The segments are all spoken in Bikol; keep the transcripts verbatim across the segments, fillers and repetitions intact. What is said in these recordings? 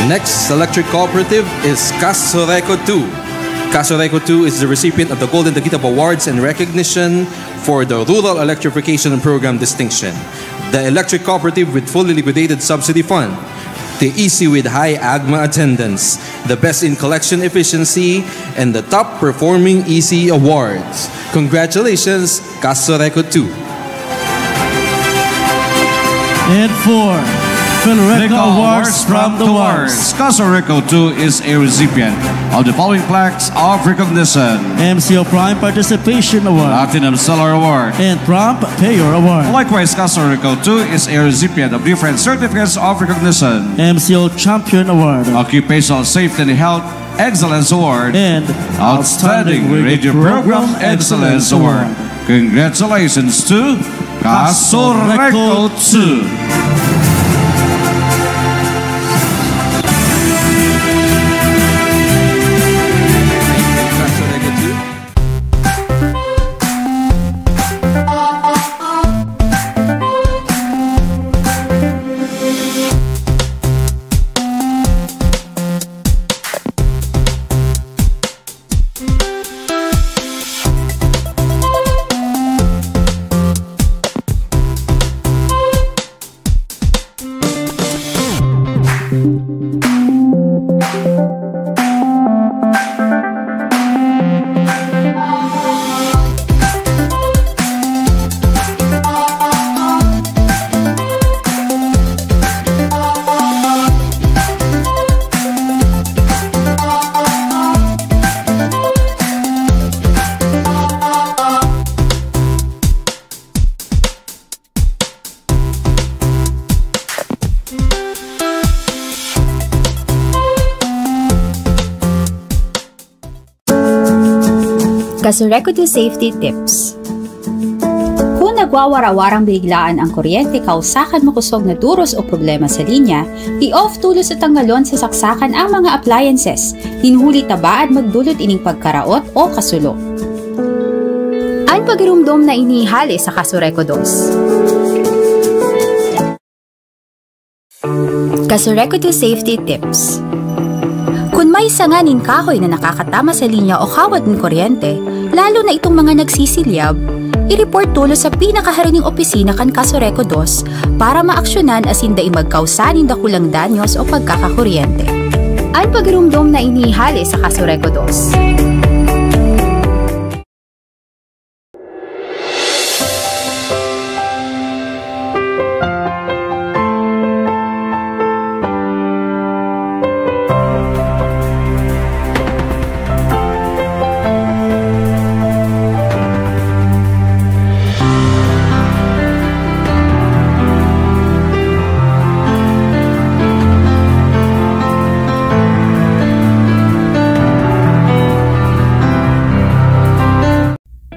Next electric cooperative is Casureco two. Casureco two is the recipient of the Golden Tagitap Awards and recognition for the Rural Electrification Program distinction. The electric cooperative with fully liquidated subsidy fund. The E C with high AGMA attendance. The best in collection efficiency and the top performing E C awards. Congratulations, Casureco two. And four, Philreco Awards from the Wars. Casureco two is a recipient of the following plaques of recognition. M C O Prime Participation Award. Platinum Seller Award. And Prompt Payer Award. Likewise, Casureco two is a recipient of different certificates of recognition. M C O Champion Award. Occupational Safety and Health Excellence Award. And Outstanding Radio Program Excellence Award. Congratulations to Casureco two. Casureco two Safety Tips. Kun nagwawara-warang biglaan ang kuryente kausa kan makosog na duros o problema sa linya, i-off tolos o tanggalon sa saksakan ang mga appliances, nin huli ta baad magdulot ining pagkaraot o kasulo. An pagirumdom na inihali sa Casureco dos. Casureco two Safety Tips. Kun may sanga nin kahoy na nakakatama sa linya o kawad nin kuryente, lalo na itong mga nagsisilyab, i-report tolos sa pinakaharining opisina kan Casureco dos para maaksyonan asin dai magkausa nin dakulang danyos o pagkakakuryente. An pagirumdom na inihali sa Casureco dos.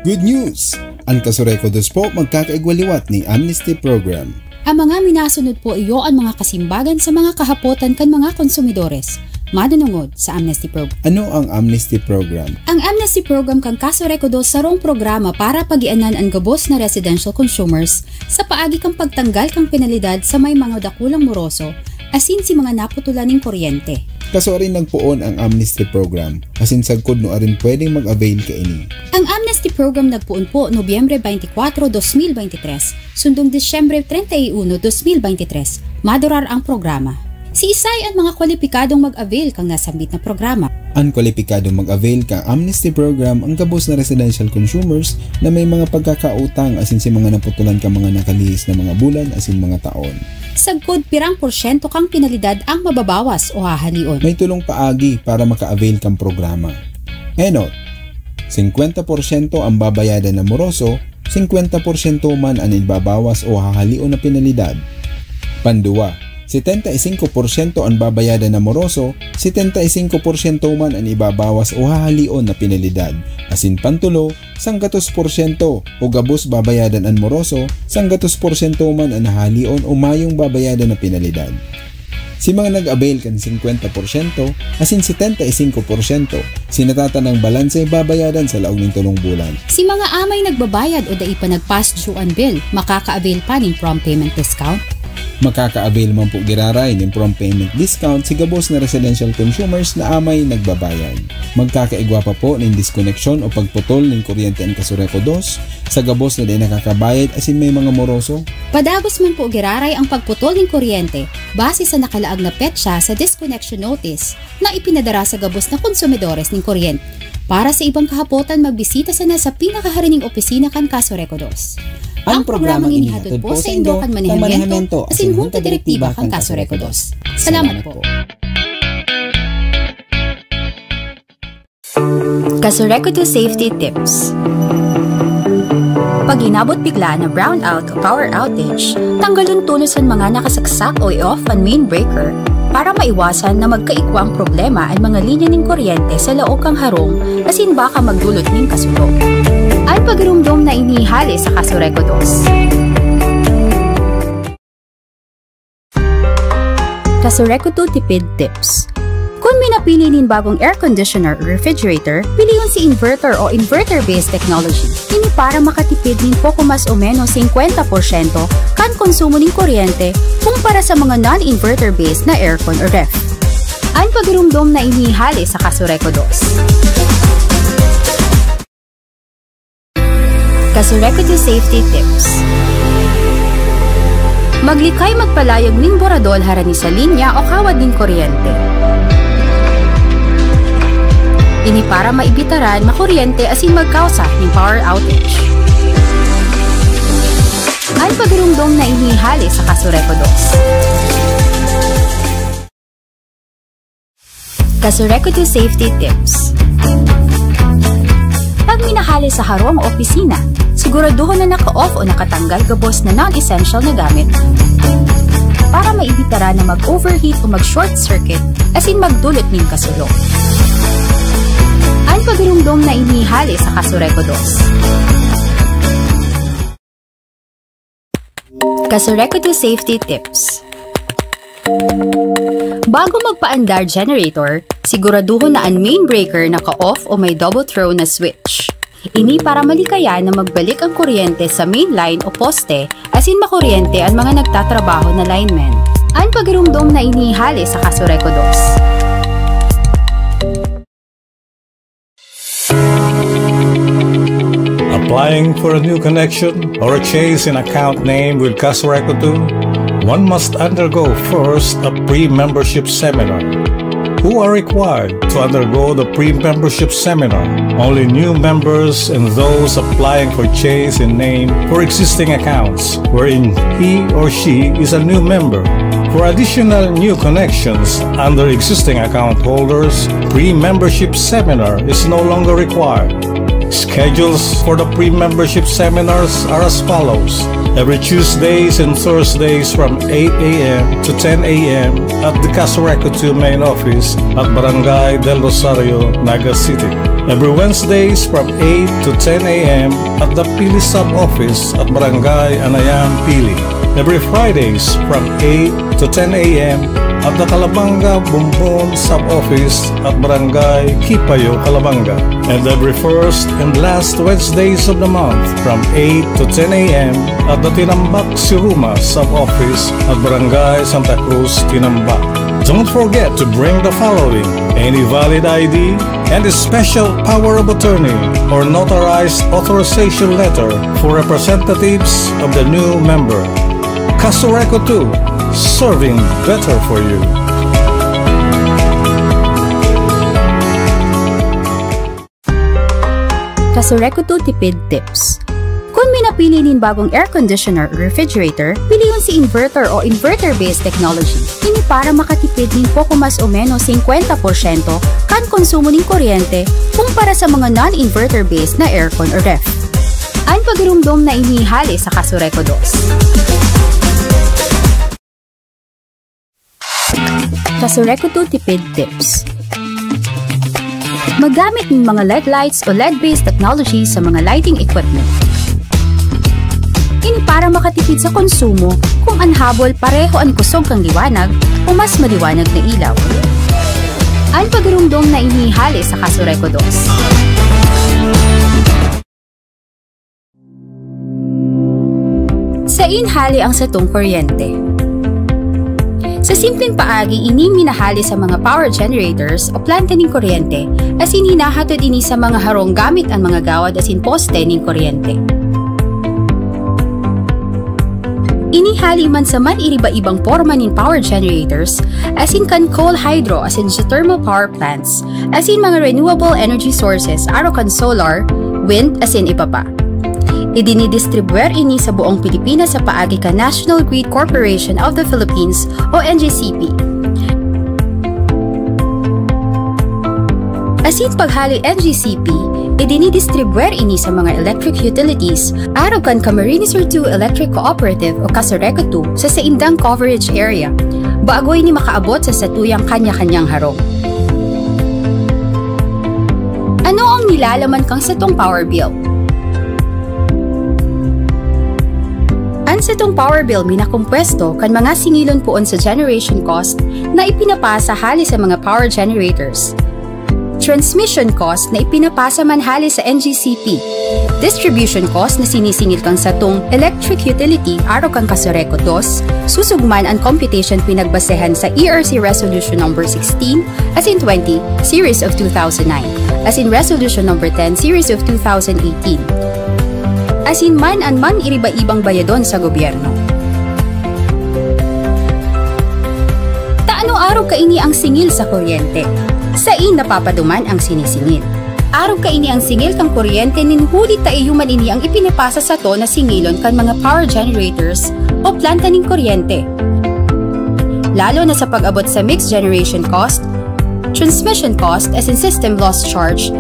Good news! An Casureco dos po magkakaigwa liwat ni Amnesty Program. Ang mga minasunod po iyo an mga kasimbagan sa mga kahapotan kan mga konsumidores, madunungod sa Amnesty Program. Ano ang Amnesty Program? Ang Amnesty Program kan Casureco dos sarong programa para pagianan an gabos na residential consumers sa paagi kan pagtanggal kan penalidad sa may mga dakulang moroso asin si mga naputulan nin kuryente. Kasuarin nagpoon ang Amnesty Program, asin sagkod nuarin pwedeng mag-avail kaini. Ang Amnesty Program nagpoon po Nobyembre twenty-four, dos mil twenty-three, sundong Disyembre treinta y uno, dos mil twenty-three, madurar ang programa. Siisay an mga kwalipikadong mag-avail kan nasambit na programa? An kwalipikadong mag-avail kan Amnesty Program an gabos na residential consumers na may mga pagkakautang asin si mga naputulan kan mga nakalihis na mga bulan asin mga taon. Sagkod pirang porsyento kan penalidad ang mababawas o hahalion? May tolong paagi para maka-avail kan programa. Enot, singkwenta porsyento an babayadan na moroso, singkwenta porsyento man an ibabawas o hahalion na penalidad. Panduwa, setenta y cinco porsyento an babayadan na moroso, setenta y cinco porsyento man an ibabawas o hahalion na penalidad. Asin pantulo, sanggatos porsyento o gabos babayadan an moroso, sanggatos porsyento man an hahalion o mayong babayadan na penalidad. Si mga nag-avail kan singkwenta porsyento asin setenta y singko porsyento, si natatanang balanse babayadan sa laog nin tolong bulan. Si mga amay nagbabayad o dai pa nag-past due an bill, makaka-avail pa nin prompt payment discount? Makaka-avail man po giraray nin prompt payment discount si gabos na residential consumers na amay nagbabayad. Magkakaigwa pa po nin diskoneksyon o pagputol nin kuryente an Kasureco dos sa gabos na dai nakakabayad asin may mga moroso. Padagos man po giraray ang pagputol nin kuryente base sa nakalaag na petsa sa disconnection notice na ipinadara sa gabos na konsumidores nin kuryente. Para sa ibang kahapotan, magbisita sana sa pinakaharining opisina kan Kasureco dos. Ang programang ini hatod po sa indo kan manehamiento asin Hunta Direktiba kan Kasureco dos. Salamat po. Kasureco two Safety Tips. Pag inabot biglaan na brownout o power outage, tanggalon tolos an mga nakasaksak o i-off an main breaker para maiwasan na magkaigwang problema an mga linya nin kuryente sa laog kan harong asin baka magdulot nin kasulo. An pagiromdom na ini hale sa Kasureco dos. Kasureco two Tipid Tips. Kun minapili nin bagong air conditioner o refrigerator, pilion si inverter o inverter-based technology. Ini para makatipid nin poko mas o menos singkwenta porsyento kan konsumo nin kuryente kumpara sa mga non-inverter-based na aircon o ref. An pagiromdom na ini hale sa Kasureco dos. Kasureco two Safety Tips. Maglikay magpalayog nin boradol harani sa linya o kawad nin kuryente. Ini para maibitaran makuryente asin magkausa nin power outage. An pagiromdom na ini hale sa Kasureco dos. Kasureco two Safety Tips. Pag minahale sa harong o opisina, siguraduhon na naka-off o nakatanggal gabos na non-essential na gamit para maibitara na mag-overheat o mag-short circuit asin magdulot nin kasulo. An pagiromdom na ini hale sa Kasureco dos. Kasureco two Safety Tips. Bago magpaandar generator, siguraduhon na an main breaker naka-off o may double throw na switch. Ini para malikayan na magbalik ang kuryente sa main line o poste asin makuryente an mga nagtatrabaho na linemen. An pagiromdom na ini hale sa Kasureco dos. Applying for a new connection or a change in account name with Kasureco two, one must undergo first a pre-membership seminar. Who are required to undergo the pre-membership seminar? Only new members and those applying for change in name for existing accounts wherein he or she is a new member. For additional new connections under existing account holders, pre-membership seminar is no longer required. Schedules for the pre-membership seminars are as follows. Every Tuesdays and Thursdays from eight a m to ten a m at the Kasureco two main office at Barangay Del Rosario, Naga City. Every Wednesdays from eight to ten a m at the Pili Sub-Office at Barangay Anayan, Pili. Every Fridays from eight to ten a m at the Calabanga Bombon Sub-Office at Barangay Kipayo, Calabanga. And every first and last Wednesdays of the month from eight to ten a m at the Tinambac Siruma Sub-Office at Barangay Santa Cruz, Tinambac. Don't forget to bring the following: any valid I D and a special power of attorney or notarized authorization letter for representatives of the new member. Kasureco two, serving better for you. Kasureco two Tipid Tips. Kun minapili nin bagong air conditioner o refrigerator, pilion si inverter o inverter-based technology. Ini para makatipid nin poko mas o menos singkwenta porsyento kan konsumo nin kuryente kumpara sa mga non-inverter-based na aircon o ref. An pagiromdom na ini hale sa Kasureco dos. Kasureco two Tipid Tips. Maggamit ng mga L E D lights o L E D-based technology sa mga lighting equipment. Ini para makatipid sa konsumo. Kung an habol pareho an kusog kan liwanag, o mas maliwanag na ilaw. An pagirumdom na ini hale sa Casureco dos. Sain hale ang satong kuryente? Sa simpleng paagi, ini minahale sa mga power generators o planta nin kuryente, asin hinahatod ini sa mga harong gamit an mga gawad asin poste nin kuryente. Ini hale man sa man-iriba-ibang porma nin power generators, asin kan coal, hydro, asin geothermal power plants, asin mga renewable energy sources, arog kan solar, wind, asin iba pa. Idinidistribuer ini sa buong Pilipinas sa paagi kan National Grid Corporation of the Philippines o N G C P. Asin paghale N G C P, idinidistribuer ini sa mga electric utilities, arog kan Camarines Sur two Electric Cooperative o Casureco two sa saindang coverage area. Bago ini makaabot sa satuyang kanya-kanyang harong. Ano ang nilalaman kan satong power bill? An satong power bill minakompuesto kan mga singilon poon sa generation cost na ipinapasa hale sa mga power generators, transmission cost na ipinapasa man hale sa N G C P, distribution cost na sinisingil kan satong electric utility arog kan Casureco dos, susog man an computation pinagbasehan sa E R C Resolution Number sixteen asin twenty, Series of two thousand nine, asin Resolution Number ten, Series of two thousand eighteen. Asin man an man-iriba-ibang bayadon sa gobyerno. Ta ano arog kaini ang singil sa kuryente? Sain napapaduman ang sinisingil? Arog kaini ang singil kan kuryente nin huli ta iyo man ini ang ipinapasa sato na singilon kan mga power generators o planta nin kuryente. Lalo na sa pag-abot sa mixed generation cost, transmission cost asin system loss charge,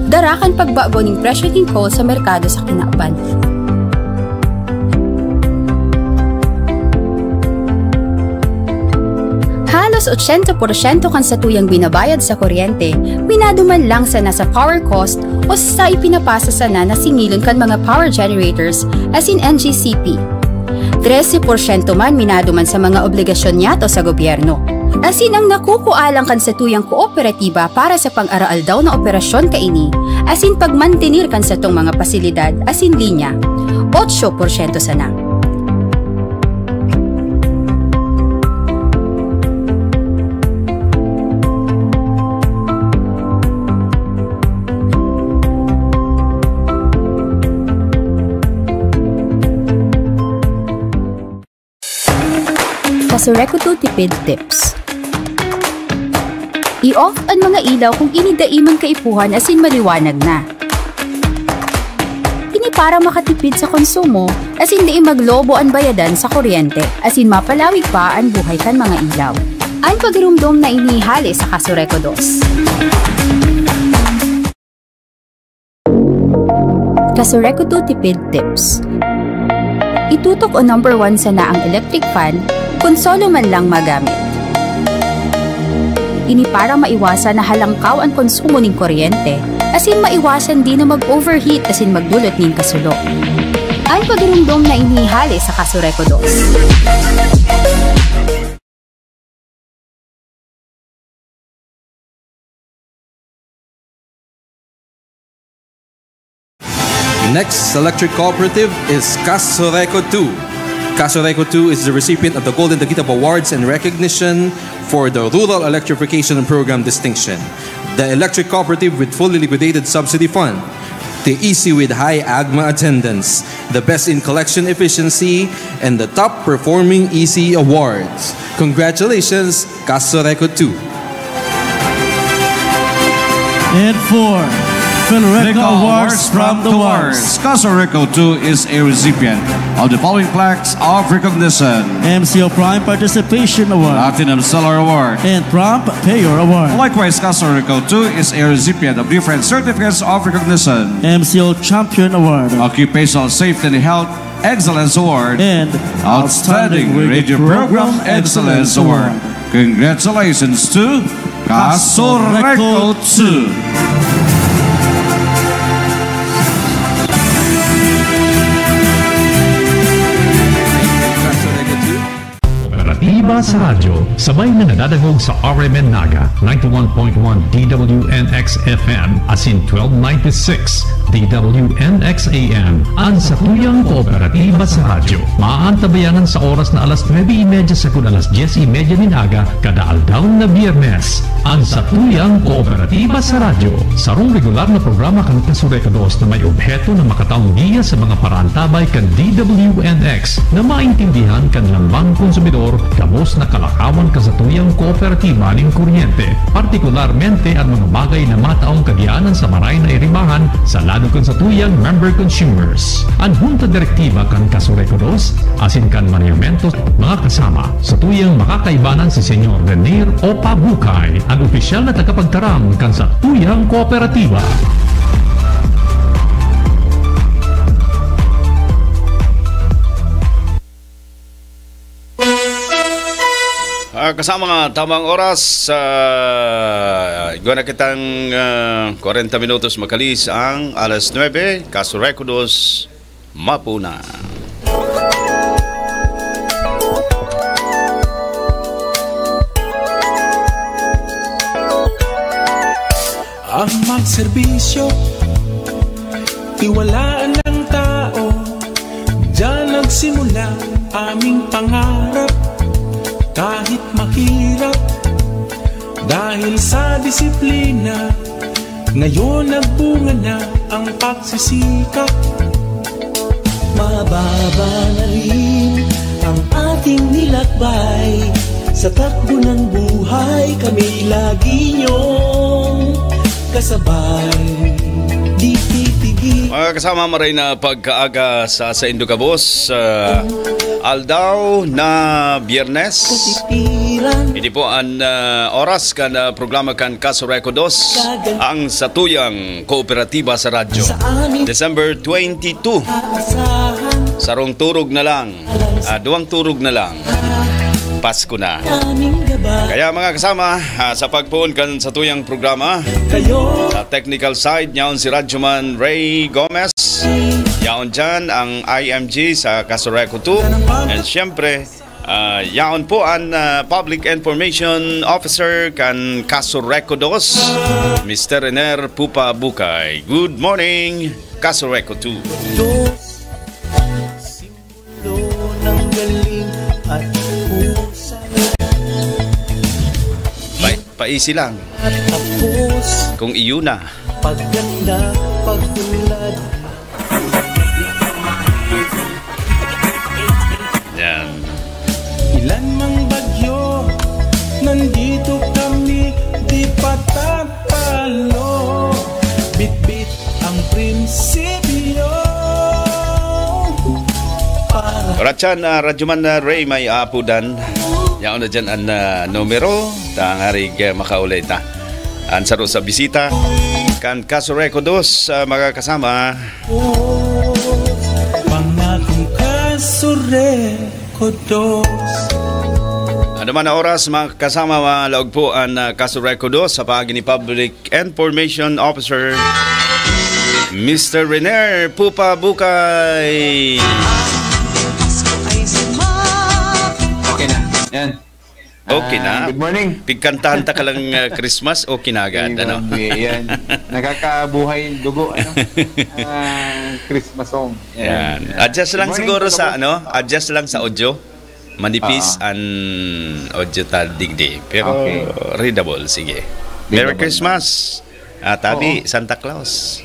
dara kan pagbago nin presyo nin coal sa merkado sa kinaban. Halos ochenta porsyento kan satuyang binabayad sa kuryente, minaduman lang sana sa power cost o sa ipinapasa sana na singilon kan mga power generators asin N G C P. Trese porsyento man minaduman sa mga obligasyon niyato sa gobyerno. Asin ang nakukua lang kan satuyang kooperatiba para sa pang-araaldaw na operasyon kaini, asin pagmantener kan satong mga pasilidad asin linya, otso porsyento sana. Casureco two Tipid Tips. I-off an mga ilaw kung ini dai man kaipuhan asin maliwanag na. Ini para makatipid sa konsumo, asin dai maglobo an bayadan sa kuryente, asin mapalawig pa an buhay kan mga ilaw. An pagirumdom na ini hale sa Casureco dos. Casureco two Tipid Tips. Itutok o number one sana ang electric fan kun solo man lang magamit. Ini para maiwasan na halangkaw an konsumo nin kuryente, asin maiwasan din na mag-overheat asin magdulot nin kasulo. An pagirumdom na ini hale sa Casureco dos. Next electric cooperative is Casureco two. Casureco two is the recipient of the Golden Tagitap Awards in recognition for the Rural Electrification Program distinction. The electric cooperative with fully liquidated subsidy fund. The E C with high AGMA attendance. The best in collection efficiency and the top performing E C awards. Congratulations, Casureco two. And for Philreco Awards from the Wars, Casureco two is a recipient of the following plaques of recognition: M C O Prime Participation Award, Platinum Seller Award, and Prompt Payer Award. Likewise, Casureco two is a recipient of different certificates of recognition: M C O Champion Award, Occupational Safety and Health Excellence Award, and Outstanding Radio Program Excellence Award. Congratulations to Casureco two. Operatiba Sa radyo, sabay na nadadangog sa R M N Naga, ninety-one point one D W N X F M, asin twelve ninety-six D W N X A M, ang satuyang kooperatiba sa radyo. Maaantabayanan sa oras na alas nuebe y media sagkod alas dyes y media nin aga, kada aldaw na Biyernes. Ang satuyang kooperatiba sa radyo, sarong regular na programa kan Kasureko dos na may obheto na makataong giya sa mga paraantabay kan D W N X na maintindihan kan lambang konsumidor gabos na kalakawan kan satuyang kooperatiba nin kuryente, partikularmente an mga bagay na mataong kagianan sa maray na iribahan sa lado kan satuyang member consumers. An Hunta Direktiba kan Kasureko dos asin kan Manehamentos, mga kasama, satuyang makakaibanan si Senyor Renier Opa Bukay, an opisyal na tagapagtaram kan satuyang kooperatiba. Ah, kasama nga, tamang oras, ah, igwa na kitang, ah, kwarenta minutos makalis ang alas nuebe, Kasureko dos, Mapuna. Ang magserbisyo, tiwalaan ng tao. Diyan nagsimula aming pangarap. Kahit mahirap, dahil sa disiplina, ngayon nagbunga na ang pagsisikap. Mababa na rin ang ating nilakbay. Sa takbo ng buhay, kami lagi niyong kasabay. Di titigil. Mga kasama, maray na pagkaaga sa saindo gabos, ah, aldaw na Biyernes. Katitiran. Ini po ang, ah, oras kan, ah, programa kan Kasureko dos, ang satuyang kooperatiba sa radyo. Sa amin December twenty-two. Aasahan. Sarong turog na lang. Ah, duwang turog na lang. Pasko na. Kaya, mga kasama, ah, sa pagpoon kan satuyang programa, sa technical side, yaon si Radyoman Ray Gomez. Yaon dyan ang I M G sa Kasureko two. And siyempre, ah, yaon po ang, ah, Public Information Officer kan Kasureko dos, Mister Rener Pupa Bukay. Good morning, Kasureko two. Simbolo ng galing at husay. Pa-, paisi lang. At tapos, kung iyo na. Pagkanda, pagtulad. Yan. Ilan mang bagyo, nandito kami, di patatalo. Bitbit ang prinsipyo. Para Oratsan, ah, Radyoman na Ray, may aapodan. Yaon na dyan ang, ah, numero. Tangarig, eh, makaulay ta. Ang saro sa bisita kan Kasureko dos, ah, mga kasama. Pangakong Kasureko dos. Ano man na oras, mga kasama, mga laog po ang, ah, Kasureko dos sa paagi ni Public Information Officer, Mister Rener Pupa Bukay. Okay na. Yan. Okay na. Ah, good morning. Pigkantahan ta ka lang, ah, Christmas, okay na agad, ano? Grabe, yan. Nakakabuhay dugo, ano? Ah, Christmas song. Yan. Yan. Adjust lang siguro sa, ano? Adjust lang sa audio. Manipis an audio ta digdi. Pero readable, sige. Merry Christmas. Ah, tabi, Santa Claus.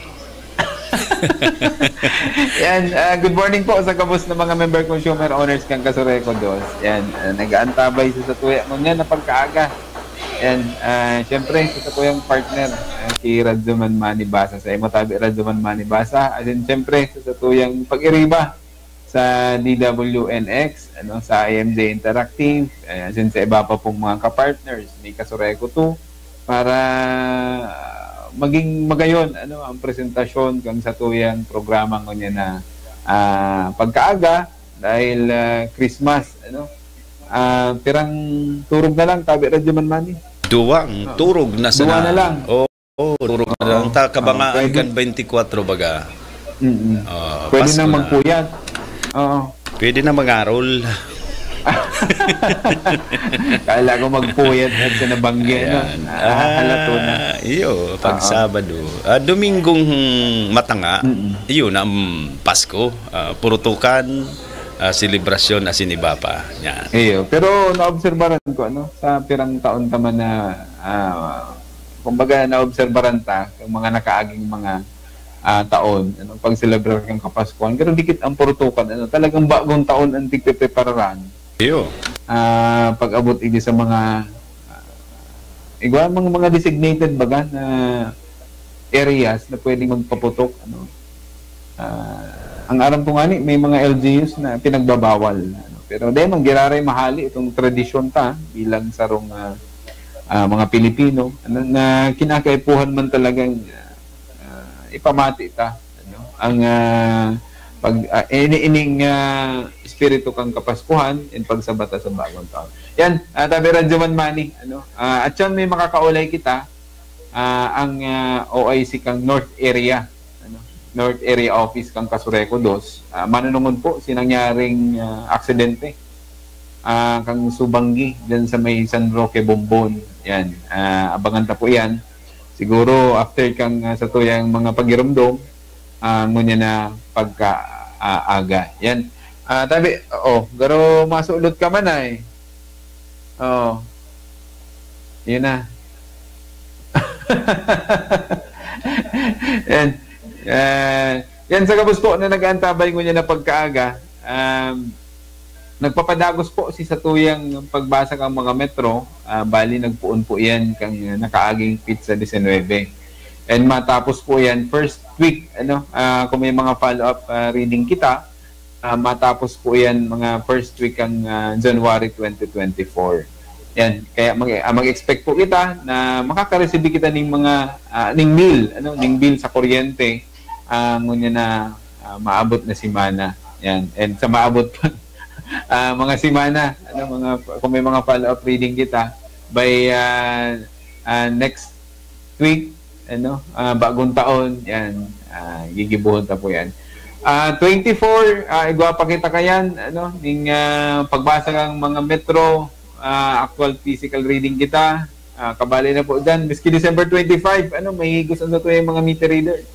Yan, ah, good morning po sa gabos na mga member consumer owners kan Kasureko dos. Yan, ah, nag-aantabay sa satuya ngunyan na pagkaaga. Yan, ah, siyempre, sa satuyang partner, ah, si Radyoman Manny Basa. Sa imo tabi, Radyoman Manny Basa. As in, siyempre, sa satuyang pag-iriba sa D W N X, ano, sa I M J Interactive, eh, as in, sa iba pa pong mga kapartners ni Kasureko two, para maging magayon, ano, ang presentasyon kan satuyang programa ngunyan na, ah, pagkaaga dahil, ah, Christmas, ano. Ah, pirang turog na lang, tabi, Radyoman Manny? Duwang Oo. turog na sana. Duwa na lang. Oo. Oo, turog na lang. Oo. Ta, kabangaan Oo, pwede. Kan twenty-four baga. Mm-mm. Ah, Pwede Pasko nang na. Magpuyat. Oo. Pwede na mag-arol. Kala ko magpuyat at sa nabanggi, no? Ayan. Ah, halato na. Ah, iyo, pag Oo. Sabado. Ah, Domingong matanga, Mm-mm. Iyo na ang Pasko. Ah, purutukan, ah, selebrasyon, asin iba pa. Yan. Iyo, pero naobserbaran ko, ano, sa pirang taon ta man na, ah, kumbaga, naobserbaran ta, yung mga nakaaging mga, ah, taon, ano, pag-celebrar kang Kapaskuhan, pero dikit ang purutukan, ano, talagang bagong taon ang tigpiprepararan. Iyo. Ah, pag-abot ini sa mga, ah, igwa, mga, mga designated baga na areas na pwedeng magpaputok, ano. Ah, ang aram ko nga ni, may mga L G Us na pinagbabawal, ano. Pero dahil man, giraray mahali itong tradisyon ta bilang sarong, ah, ah, mga Pilipino, ano, na kinakaipuhan man talagang, ah, ipamati ta, ano, ang, ah, pag, ah, ini-, ining, ah, espiritu kang Kapaskuhan and pagsabata sa bagong taon. Yan, ah, tabi Radyo Man Manny, ano, ah, at yan may makakaulay kita, ah, ang, ah, O I C kang North Area, ano, North Area Office kang Kasureco dos. Ah, manunungod po si nangyaring, ah, aksidente, ah, kang Subanggi dyan sa may San Roque, Bombon. Yan, ah, abangan ta po yan. Siguro after kang, ah, sa tuyang mga pagirumdom, ah, ngunyan na pagka, ah, aga. Yan. Ah, tabi, oh, garo masulot ka man ay. Oh. Yun na. Yan. Ah, yan sa gabos po na nag-aantabay ngunyan na pagkaaga. Um, nagpapadagos po si satuyang pagbasa kang mga metro. Ah, bali, nagpuon po yan kang nakaaging pizza disinwebe. And matapos po yan, first week, ano, ah, kung may mga follow-up ah, reading kita, ah, matapos po yan mga first week ang ah, January twenty twenty-four. Yan, kaya mag, ah, mag-expect po kita na makakareceive kita ning mga ah, ning bill, ano, ning bill sa kuryente ah, ngunyan na ah, maabot na semana. Yan. And sa maabot pa ah, mga semana, ano, mga kung may mga follow-up reading kita by ah, ah, next week, ano, ah, bagong taon, yan, ah, gigibuhon ta po yan. Ah, twenty-four, ah, igwa pa kita kayan, ano, ning ah, pagbasa ng mga metro, ah, actual physical reading kita, ah, kabali na po dyan. Miski December twenty-five, ano, may higos ang sa tuwing mga meter readers.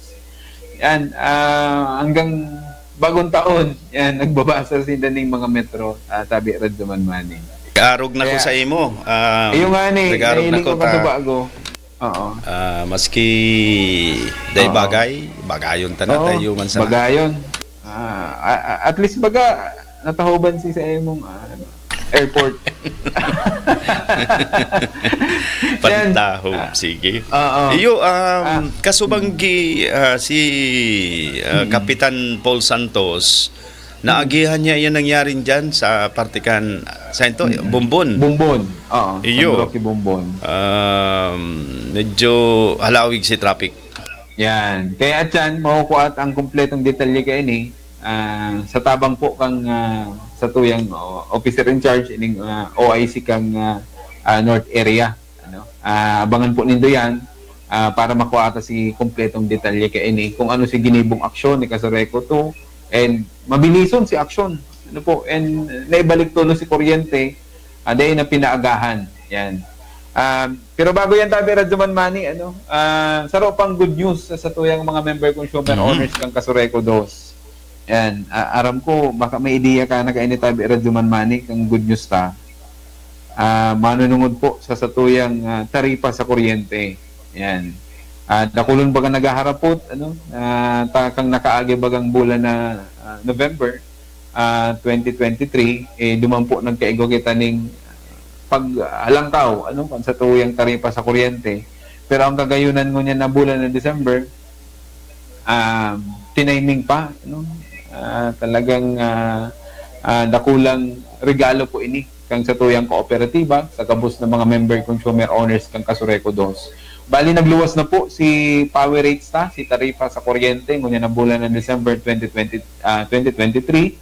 Yan, ah, hanggang bagong taon, yan, nagbabasa sila ng mga metro, ah, tabi Radyo Man Manny. Arog na ko Kaya, sa imo. Ah, Ayun nga ni, nag-arog na nahiling ko ko ta. katubago. Oo. Ah, maski day Oo. bagay, bagayon ta na, Oo, tayo man sana. Bagayon. Ah, a- a- at least baga, natahoban si sa imong ah, ano, airport. Yan. Pantahob, sige. Oo. Iyo, um, Ah. kasubanggi ah, si ah, Mm. Kapitan Paul Santos, naagihan niya yung nangyari dyan sa parte kan, sa ito, Bumbon. Bumbon. Oo. Iyo. San Roque Bumbon. Um, medyo halawig si traffic. Yan. Kaya at yan, makukuha ang kompletong detalye kaini ah, sa tabang po kang ah, sa tuyang oh, officer in charge ining ah, O I C kang ah, ah, North Area. Ano? Ah, abangan po nindo yan ah, para makuha ta si kompletong detalye kaini kung ano si ginibong aksyon ni Kasureco two and mabilison si aksyon. Ano po? And naibalik tulo si kuryente, ah, dahil na pinaagahan. Yan. Um, pero bago yan, tabi Radyo Man Manny, ano, ah, saro pang good news sa, sa tuyang mga member consumer Mhm. owners kang Kasureco dos. Yan. Ah, aram ko, baka may ideya ka na kaini, tabi Radyo Man Manny, kang good news ta. Ah, manunungod po sa satuyang ah, taripa sa kuryente. Yan. Ah, dakulon baga naghaharapot, ano, ah, ta, kang nakaagi bagang bulan na ah, November, ah, twenty twenty-three, eh, duman po nagkaigwa kita ning pag-alangkaw, ano, kan sa tuyang taripa sa kuryente. Pero ang kagayunan ngunyan na bulan ng December, ah, tiniming pa, no? Ah, talagang ah, ah, dakulang regalo po ini kang sa tuyang kooperatiba, sa gabos ng mga member consumer owners kang Kasureco dos. Bali, nagluwas na po si power rates ta, si taripa sa kuryente, ngunyan na bulan ng December twenty twenty, ah, twenty twenty-three.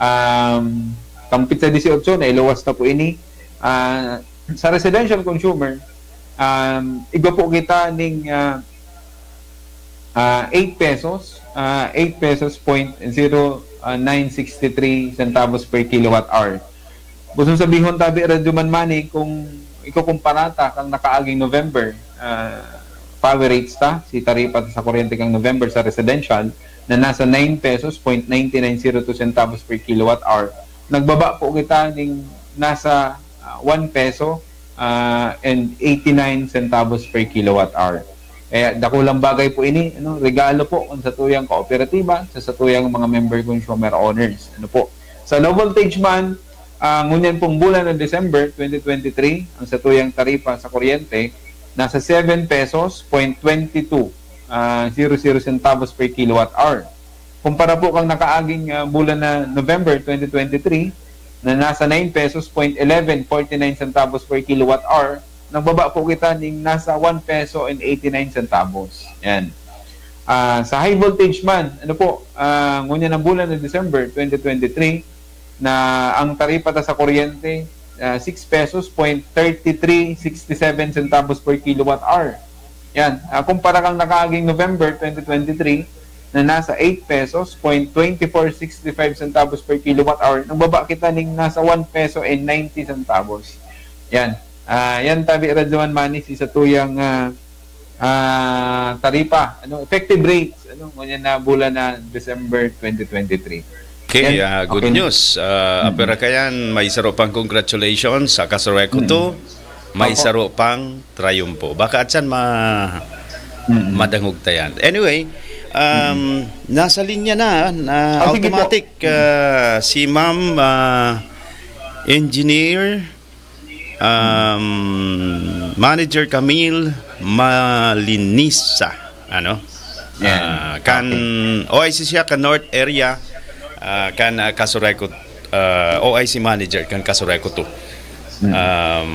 Um, kang pitsa dieciocho, nailuwas na po ini. Ah, sa residential consumer, um, igwa po kita ning ah, ah, eight pesos, ah, eight pesos point zero nine sixty three centavos per kilowatt hour. Gustong sabihon tabi, Radyo Man Manny, kung ikukumpara ta kang nakaaging November, ah, power rates ta, si taripa ta sa kuryente kang November sa residential, na nasa nine pesos point ninety nine zero two centavos per kilowatt hour. Nagbaba po kita ning nasa, ah, one peso, ah, and eighty nine centavos per kilowatt hour. Kaya dakulang bagay po ini, ano, regalo po kung sa tuyang kooperatiba, sa, sa tuyang mga member consumer owners. Ano po? Sa low voltage man, ah, ngunyan pong bulan ng December twenty twenty-three, ang sa tuyang taripa sa kuryente, nasa seven pesos point twenty two, ah, zero zero centavos per kilowatt hour. Kumpara po kang nakaaging, ah, bulan na November twenty twenty-three, na nasa nine pesos point eleven forty nine centavos per kilowatt hour, nagbaba po kita ning nasa one peso and eighty nine centavos. Yan. Ah, sa high voltage man, ano po, ah, ngunyan ang bulan ng December twenty twenty-three, na ang taripa ta sa kuryente, ah, six pesos point thirty three sixty seven centavos per kilowatt hour. Yan. Ah, kumpara kang nakaaging November twenty twenty-three, na nasa eight pesos point twenty four sixty five centavos per kilowatt hour, nagbaba kita ning nasa one peso and ninety centavos. Yan. Ah, yan tabi, Radyo Man Manny, si sa tuyang, ah, ah, taripa, ano, effective rates, ano, ngunyan na bulan na December twenty twenty-three. Okay, Yan. ah, good Okay. news. Ah, Mm. apera kayan, may saro pang congratulations sa Kasureko Mm. to. May Opo. saro pang triumpo. Baka atsan ma-, Mm. madangog ta yan. Anyway, um, nasa linya na, na Ah, sige po. automatic, ah, si Ma'am, ah, Engineer, um, Manager Camille Malinisa. Ano? Yan. Ah, kan Okay. O I C siya, kan North Area, ah, kan, ah, Kasureko, ah, O I C Manager, kan Kasureko to. Mm. Um,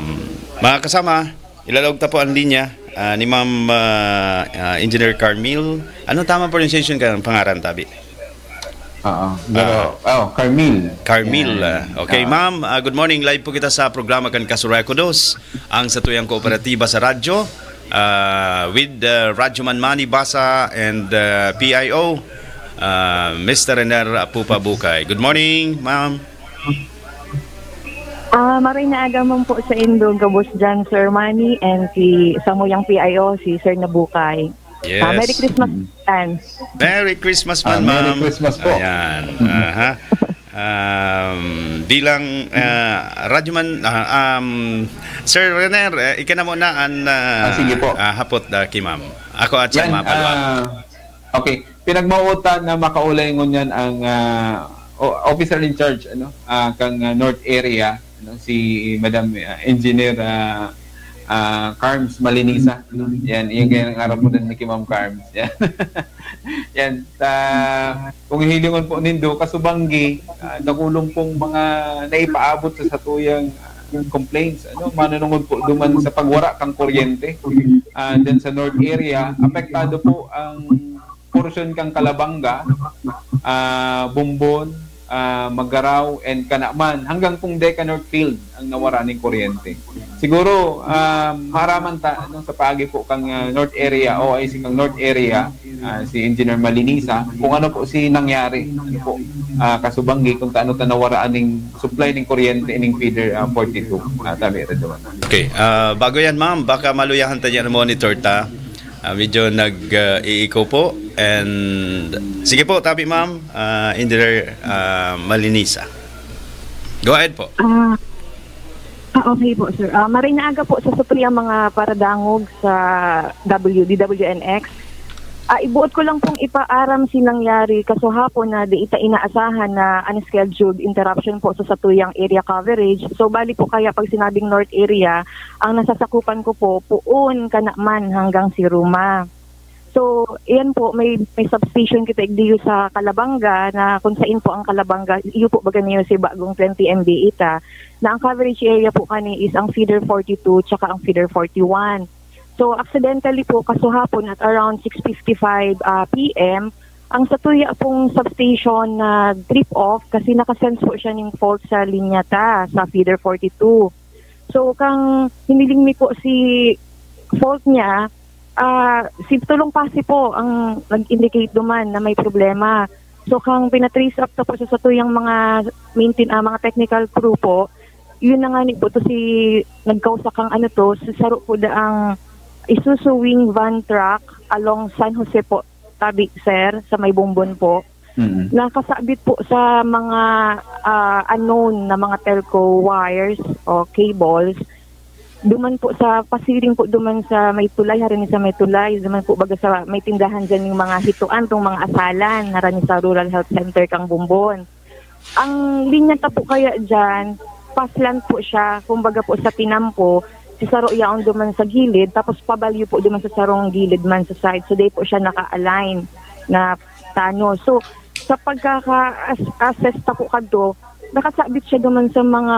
mga kasama, ilalaog ta po ang linya, ah, ni Ma'am, ah, ah, Engineer Carmil. Anong tamang pronunciation kan pangaran, tabi? Oo. Pero, Ah. oh, Carmil. Carmil, Yan. ah, okay, Ah. ma'am. Ah, good morning. Live po kita sa programa kan Kasureko Dos, ang satuyang kooperatiba sa radyo, ah, with, ah, Radyo Man Manny Basa and, ah, P I O, ah, Mister Rener Apupa Bukay. Good morning, ma'am. Ah, maray na aga man po sa indong gabos dyan, Sir Manny, and si samuyang P I O, si Sir Nabukay. Yes. Ah, Merry Christmas, Mm. advance. Merry Christmas man, Ah, Merry ma'am. Christmas po. Ayan. Mm. Aha. Um, bilang, ah, radyoman, ah, um, Sir Rener, eh, ika na muna an, ah, Ah, sige po. ah, hapot, ah, ki ma'am. Ako at sa Yan, mga palwa. ah, okay. Pinagmautan na makaulay ngunyan ang, ah, o-, officer in charge, ano, ah, kang, ah, North Area, ano, si Madam, ah, Engineer, ah, ah, Carms Malinisa, ano. Yan, yan kaya ang araw po din ni Ma'am Carms. Yan. Yan. Ta-, kung hihilingon po nindo, kasubanggi, ah, dakulong pong mga naipaabot sa satuyang, ah, complaints, ano, manunungod po duman sa pagwara kang kuryente, ah, dyan sa North Area. Apektado po ang porsyon kang Calabanga, ah, Bombon, ah, Magarao, and Canaman, hanggang pong Deca North Field ang nawara ning kuryente. Siguro, ah, maaraman ta, ano, sa paagi po kang, ah, North Area, O I C kang North Area, ah, si Engineer Malinisa, kung ano po si nangyari, ano po, ah, kasubanggi, kung taano ta nawara aning supply ning kuryente, ning feeder, ah, forty-two, ah, tabi, Radyo Man. Okay, ah, bago yan, ma'am, baka maluyahan ta yan, monitor ta. Ah, medyo nag, ah, iiko po. And, sige po, tabi, ma'am, ah, Engineer, ah, Malinisa. Go ahead po. Ah, ah, okay po, sir. Ah, maray na aga po sa satuyang mga paradangog sa W D W N X. Ah, ibuot ko lang pong ipaaram si nangyari kasuhapon na di ita inaasahan na unscheduled interruption po sa satuyang area coverage. So, bali po kaya pag sinabing North Area, ang nasasakupan ko po, poon Canaman hanggang si Ruma. So, iyan po, may, may substation kita igdiyo sa Calabanga na kung sain po ang Calabanga, iyo po baga niyo si bagong twenty M B ita, na ang coverage area po kani is ang feeder forty-two tsaka ang feeder forty-one. So, accidentally po, kasuhapon at around six fifty-five, ah, P M, ang satuya pong substation nag-trip off kasi nakasense po siya ning fault sa linya ta, sa feeder forty-two. So, kang hiniling mi po si fault niya, ah, si Tulong Pasi po ang nag-indicate duman na may problema. So, kang pinatrace up ta po sa satuyang mga maintain-, ah, mga technical crew po, Yun na nga ni po to si nagkausa kang ano to, si saro po daang Isuzu Wing van truck along San Jose po, tabi, sir, sa may Bombon po. Mm. Nakasabit po sa mga, ah, unknown na mga telco wires o cables. Duman po sa pasiring po duman sa may tulay, harani sa may tulay, duman po baga sa may tindahan dyan yung mga hituan, tong mga asalan, harani sa Rural Health Center kang Bombon. Ang linya ta po kaya dyan, paslan po siya, kumbaga po sa tinampo, si saro yaon duman sa gilid, tapos pabalyo po duman sa sarong gilid man sa side. So, di po siya naka-align na tano. So, sa pagkaka-assess ta po kadto, nakasabit siya duman sa mga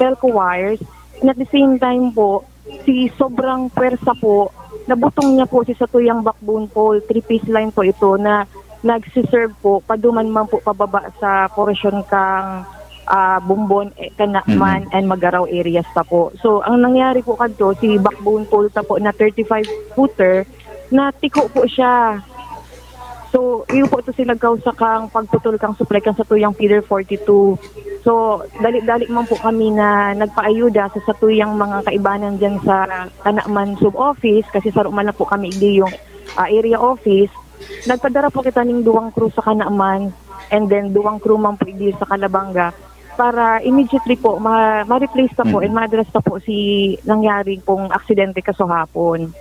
telco wires. And at the same time po, si sobrang pwersa po, nabutong niya po si satuyang backbone pole, three-piece line po ito na nagsiserve po, paduman man po pababa sa portion kang, ah, Bombon, eh, Kanakman, Mhm. and Magarao areas pa po. So, ang nangyari po kadto, si backbone pole ta po na thirty-five footer, natiko po siya. So, iyo po to si nagkausa kang pagputol kang supply kan satuyang feeder forty-two. So, dali-dali man po kami na nagpaayuda sa satuyang mga kaibanan diyan sa Kanakman sub-office, kasi saro man lang po kami igdi yung, ah, area office. Nagpadara po kita ning duwang crew sa Kanakman, and then duwang crew man po igdi sa Calabanga para immediately po ma-, ma-replace ta po Mhm. and ma-address ta po si nangyari pong aksidente kasuhapon.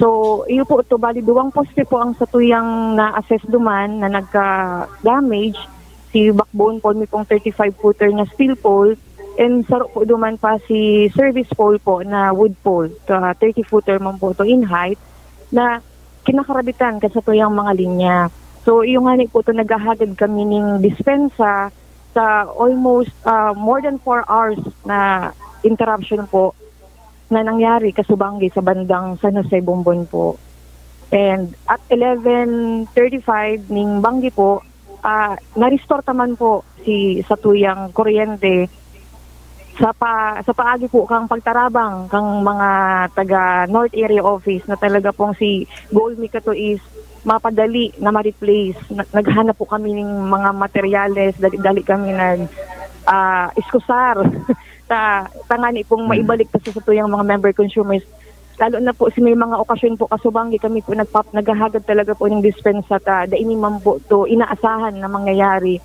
So, iyo po to, bali duwang poste po ang satuyang na-assess duman na nagka-damage. Si backbone pole, may pong thirty-five footer na steel pole, and saro po duman pa si service pole po na wood pole, ka thirty footer man po to in height, na kinakarabitan kan satuyang mga linya. So, iyo ngani po to, naghahagad kami ning dispensa sa almost, ah, more than four hours na interruption po na nangyari kasubanggi sa bandang San Jose, Bombon po. And at eleven thirty-five ning banggi po, ah, na-restore ta man po si satuyang kuryente sa pa-, sa paagi po kang pagtarabang kang mga taga North Area Office na talaga pong si goal mi kato is mapadali na ma-replace. Na-, naghanap po kami ng mga materyales, dali-dali kami nag, ah, iskusar ta-, tangani pong Mm. maibalik ta sa satuyang mga member consumers. Lalo na po si may mga okasyon po, kasubanggi kami po nagpap-, naghahagad talaga po ng dispensa ta, dai ni man po to inaasahan na mangyayari.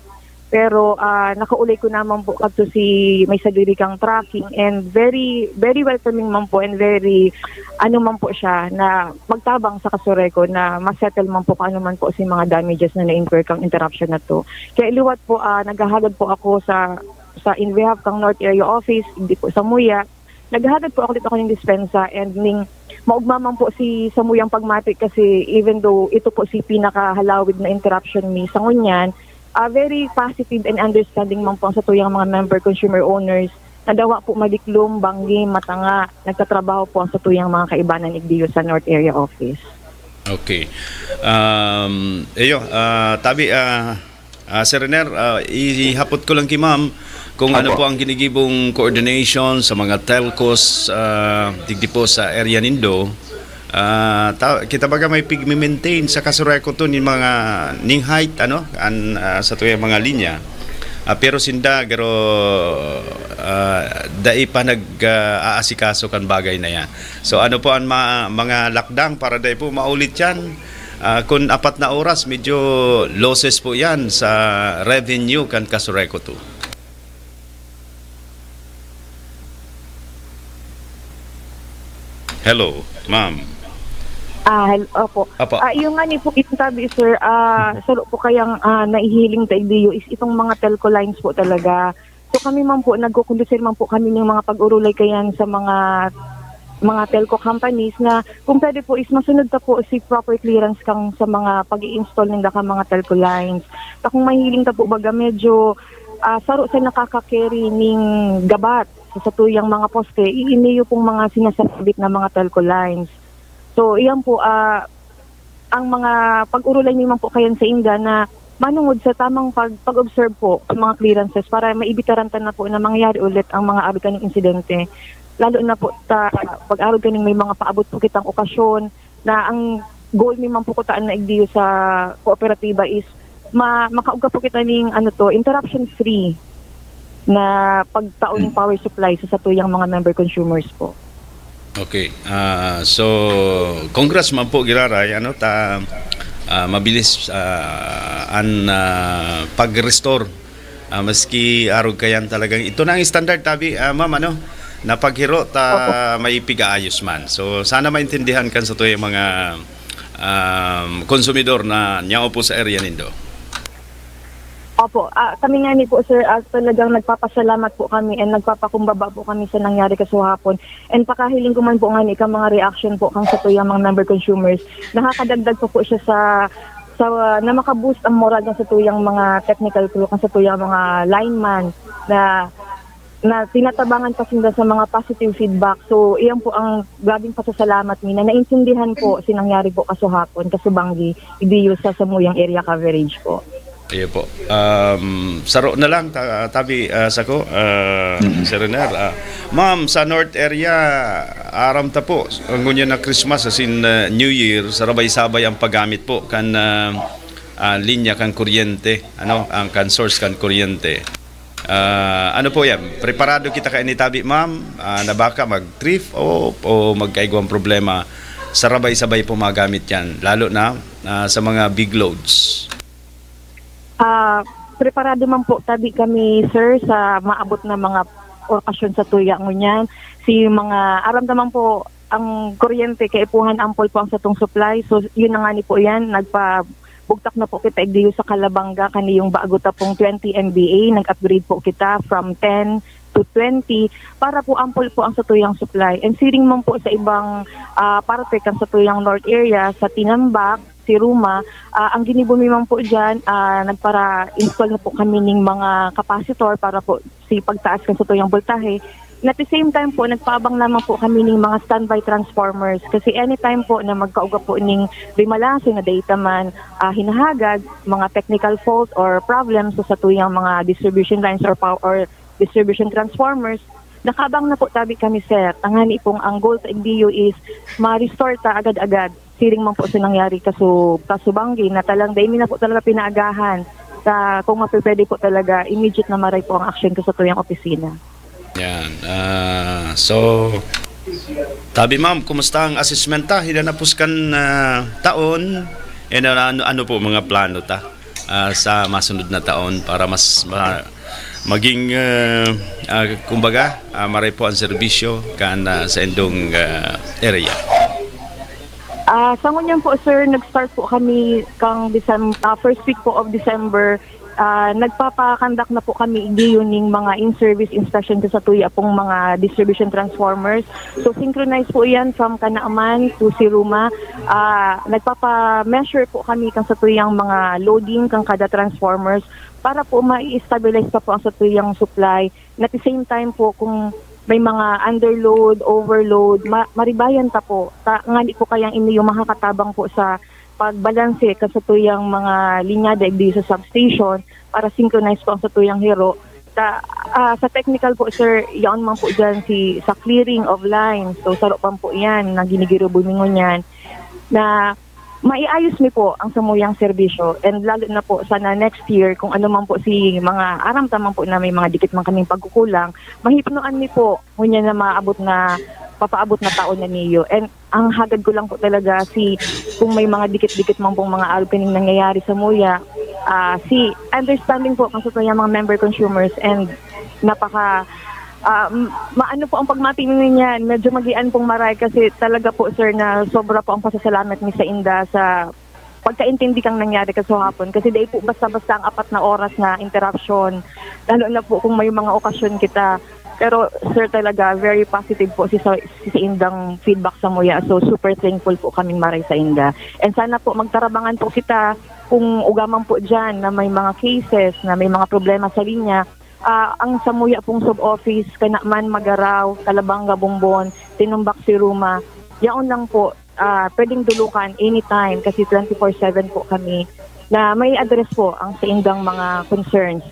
Pero, ah, nakaulay ko naman po kadto si may sadiri kang tracking, and very, very welcoming man po, and very, ano man po siya, na magtabang sa Casureco na ma-settle man po kung ano man po si mga damages na na-incur kang interruption na to. Kaya liwat po, ah, naghahagad po ako sa, sa in behalf kang North Area Office, hindi po sa MUYA, naghahagad po ako dito kaning dispensa, and ning maugma man po si samuyang pagmati, kasi even though ito po si pinakahalawig na interruption mi sa ngunyan, ah, very positive and understanding man po ang satuyang mga member consumer owners na dawa po madiklom, banggi, matanga, nagtatrabaho po ang satuyang mga kaibanan igdiyo sa North Area Office. Okay. Um, iyo, ah, tabi, ah, ah, Sir Renier, ah, ihapot ko lang ki Ma'am kung ano Apo. po ang ginigibong coordination sa mga telcos, ah, digdi po sa area nindo. Ah, ta-, kita baga may pigme-maintain sa Casureco to ning mga, ning height, ano, an, ah, sa tuyang mga linya. Ah, pero sinda, garo, ah, dai pa nag, ah, aasikaso kan bagay na yan. So, ano po ang ma-, mga lakdang para dai po maulit yan? Ah, kun apat na oras, medyo losses po yan sa revenue kan Casureco two. Hello, ma'am. Ah, hel-, opo. Apo. Ah, yung nga ni po, yung tabi, sir, ah, saro po kayang, ah, naihiling ta igdiyo is itong mga telco lines po talaga. So, kami man po, nagkukondusir man po kami ng mga pag-urulay kayan sa mga, mga telco companies na kung pwede po is masunod ta po si proper clearance kang sa mga pag-i-install ninda ka mga telco lines. Ta kung mahiling ta po baga medyo, ah, saro sa nakaka-carry ning gabat sa satuyang mga poste, iiniyo pong mga sinasabit na mga telco lines. So, iyan po, ah, ang mga pag-urulay mi man po kayan sa inda na manungod sa tamang pag-, pag-observe po sa mga clearances para maibitaran ta na po na mangyari ulit ang mga arog kaning insidente. Lalo na po ta pag-arog kaning may mga paabot po kitang okasyon na ang goal mi man po kutaan na igdiyo sa kooperatiba is ma-, makauga po kita ning, ano to, interruption free. na pagtaon ng power supply sa satuyang mga member consumers po. Okay. Ah, so, congrats man po, giraray, ano, ta, ah, mabilis, ah, an, ah, pag-restore. Ah, maski arog kayan talagang, ito na ang standard, tabi, ah, ma'am, ano, na paghiro ta may pigaayos man. So, sana maintindihan kan satuyang mga, um, konsumidor na nyao po sa area nindo. Opo, ah, kami nga ni po, sir, ah, talagang nagpapasalamat po kami and nagpapakumbaba po kami sa nangyari kasuhapon. And pakahiling ko man po nga ni ka mga reaction po kang satuyang mga member consumers. Nakakadagdag pa po siya sa, sa, na makaboost ang moral ng satuyang mga technical crew, kang satuyang mga lineman na, na tinatabangan pa sinda sa mga positive feedback. So, iyan po ang grabing pasasalamat mi na naintindihan po si nangyari po kasuhapon, kasubanggi, idiyo sa samuyang area coverage po. Iyo po. Um, saro na lang, ta, tabi, ah, sako, ah, Sir Rener. Ah, ma'am, sa North area, aram ta po, ang ngunyan na Christmas asin, ah, New Year, sarabay-sabay ang paggamit po kan, ah, ah, linya kan kuryente, ano, ang kan source kan kuryente. Ah, ano po yan? Preparado kita kaini, tabi, ma'am, ah, na baka mag-thrift o, o magkaigwang problema, sarabay-sabay po magamit yan, lalo na, ah, sa mga big loads. Ah, preparado man po tabi kami, sir, sa maabot na mga okasyon sa tuya ngunyan. Si mga, aram naman po, ang kuryente, kaipuhan ampol po ang satong supply. So, yun na nga ni po yan, nagpabugtak na po kita igdiyo sa Calabanga, kaniyong bago ta pong twenty M V A, nag-upgrade po kita from ten to twenty para po ampol po ang satuyang supply. And siring man po sa ibang, ah, parte kan satuyang north area, sa Tinambac, si Ruma, ah, ang ginibo mi man po diyan, ah, nagpara-install na po kami ning mga capacitor para po si pagtaas kan satuyang boltahe. And at the same time po, nagpaabang naman po kami ning mga standby transformers kasi anytime po na magkauga po ning rimalaso na data man, ah, hinahagad, mga technical fault or problems sa satuyang mga distribution lines or power or distribution transformers, nakaabang na po tabi kami, sir. Tangani pong ang goal sa igdiyo is ma-restore ta agad-agad. Siring man po sa nangyari kaso, kasubanggi na talang dai mi na po talaga pinaagahan sa kung mapipwede po talaga, immediate na maray po ang action ko sa tuyang opisina. Yan. Ah, so, tabi, ma'am, kumusta ang assessment ta? Hinanapos kan, ah, taon? And ano, ano, ano po mga plano ta, ah, sa masunod na taon para mas ma-, maging, ah, ah, kumbaga, ah, maray po ang serbisyo kan, ah, sa indong, ah, area? Ah, sa ngunyan po, sir, nag-start po kami kang Decem-, ah, first week po of December. Ah, nagpapakandak na po kami igdiyo ning mga in-service inspection sa satuya pong mga distribution transformers. So, synchronize po yan from Kanaman to Siruma. Ah, nagpapa-measure po kami kang satuyang mga loading kang kada transformers para po ma-stabilize pa po ang satuyang supply. And at the same time po, kung may mga underload, overload, ma-, maribayan ta po. Ta, ngani po kayang ini yung makakatabang po sa pagbalanse kan satuyang mga linyada igdi sa substation para synchronize po ang satuyang hiro. Ta, ah, sa technical po, sir, yaon man po dyan si, sa clearing of lines. So, saro pa po yan na ginigirubon mi ngunyan na maiayos mi po ang samuyang serbisyo. And lalo na po, sana next year, kung ano man po si mga aram ta man po na may mga dikit man kaming pagkukulang, mahipnoan mi po ngunyan na maabot na, papaabot na taon na niyo. And ang hagad ko lang po talaga si, kung may mga dikit-dikit man pong mga arog kaning nangyayari samuya, ah, si understanding po kan satuyang mga member consumers and napaka, ah, m-, maano po ang pagmati mi niyan, medyo magian pong maray kasi talaga po, sir, na sobra po ang pasasalamat mi sa inda sa pagkaintindi kang nangyari kasuhapon kasi dai po basta-basta ang apat na oras na interruption, lalo na po kung may mga okasyon kita. Pero, sir, talaga very positive po si, sa, si indang feedback samuya. So, super thankful po kaming maray sa inda. And sana po magtarabangan po kita kung ugaman po dyan na may mga cases, na may mga problema sa linya. Ah, ang samuya pong sub-office, Kanaman, Magarao, Calabanga, Bombon, Tinambac, Siruma, yaon lang po, ah, pwedeng dulukan anytime kasi twenty-four seven po kami na may address po ang sa indang mga concerns.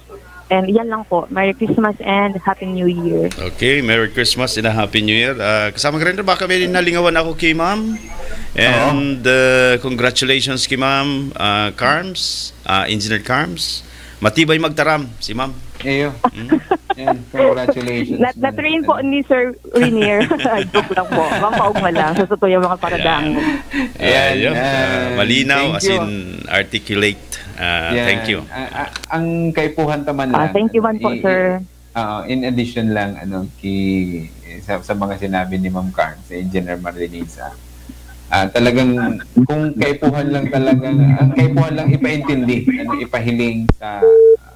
And yan lang po. Merry Christmas and Happy New Year. Okay, Merry Christmas and a Happy New Year. Ah, kasama ka rin, baka may nalingawan ako kay ma'am. And, uh, congratulations kay ma'am, ah, Carms, ah, Engineer Carms. Matibay magtaram si ma'am. Iyo. Mm. Yan, congratulations. Na, na-train po ni Sir Rainier. Joke lang po. Pampaugma lang. Sa totoo yung mga paradangon. Ayan, Yan, ah, ah, malinaw, thank as you. in articulate. Ah, Yan. Thank you. Ah, ah, ang kaipuhan ta man Ah, lang. thank you man po, i- i- sir. Oo, in addition lang, ano, ki, sa, sa mga sinabi ni Ma'am Carm, si Engineer Marlinisa, ah, talagang kung kaipuhan lang talaga, ang kaipuhan lang ipaintindi, ano, ipahiling sa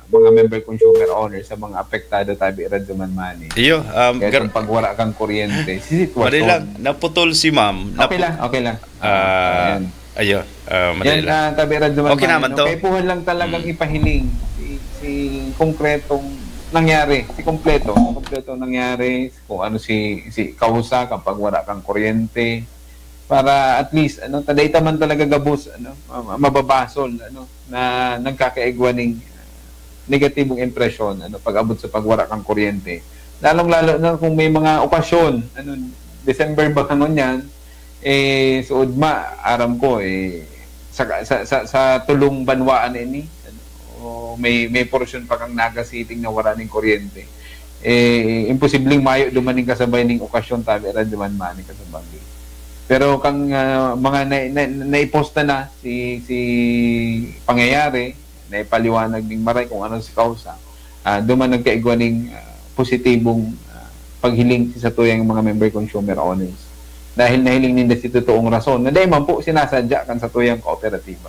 mga member consumer owners, sa mga apektado tabi radyo man mani. Iyo, um, Kaya gar- kung pagwara kang kuryente, si sitwasyon. Mali lang, naputol si ma'am. Okay Napu- lang, okay lang. Ah, Ayan. Ayo, ah, madali Yan, lang. ah, tabi radyo man Okay mani, naman no? to. Kaipuhan lang talagang Mm. ipahiling si, si konkretong nangyari, si kompleto, kompletong nangyari, kung ano si, si kausa, kapag wala kang kuryente, para at least, ano, taday ta man talaga gabos, ano, ma- mababasol, ano, na nagkakaigwa ning negatibong impresyon, ano, pag-abot sa pagwara kang kuryente. Lalong-lalo na kung may mga okasyon, ano, December ba ka ngunyan, eh, suod ma, aram ko, eh, sa, sa, sa, sa tulong banwaan ini, ano, o may, may porsyon pa kang Naga City na wala ning kuryente. Eh, imposibleng mayo duman ning kasabay ning okasyon, tabi ra duman man ning kasabay. Pero kang ah, mga na, na, naiposta na si, si pangyayari, naipaliwanag ning maray kung ano si kausa, ah, duman nagkaigwa ning ah, positibong ah, paghiling sa tuyang mga member consumer owners. Dahil nahiling ninda si totoong rason, na dahil man po sinasadya kan sa tuyang kooperatiba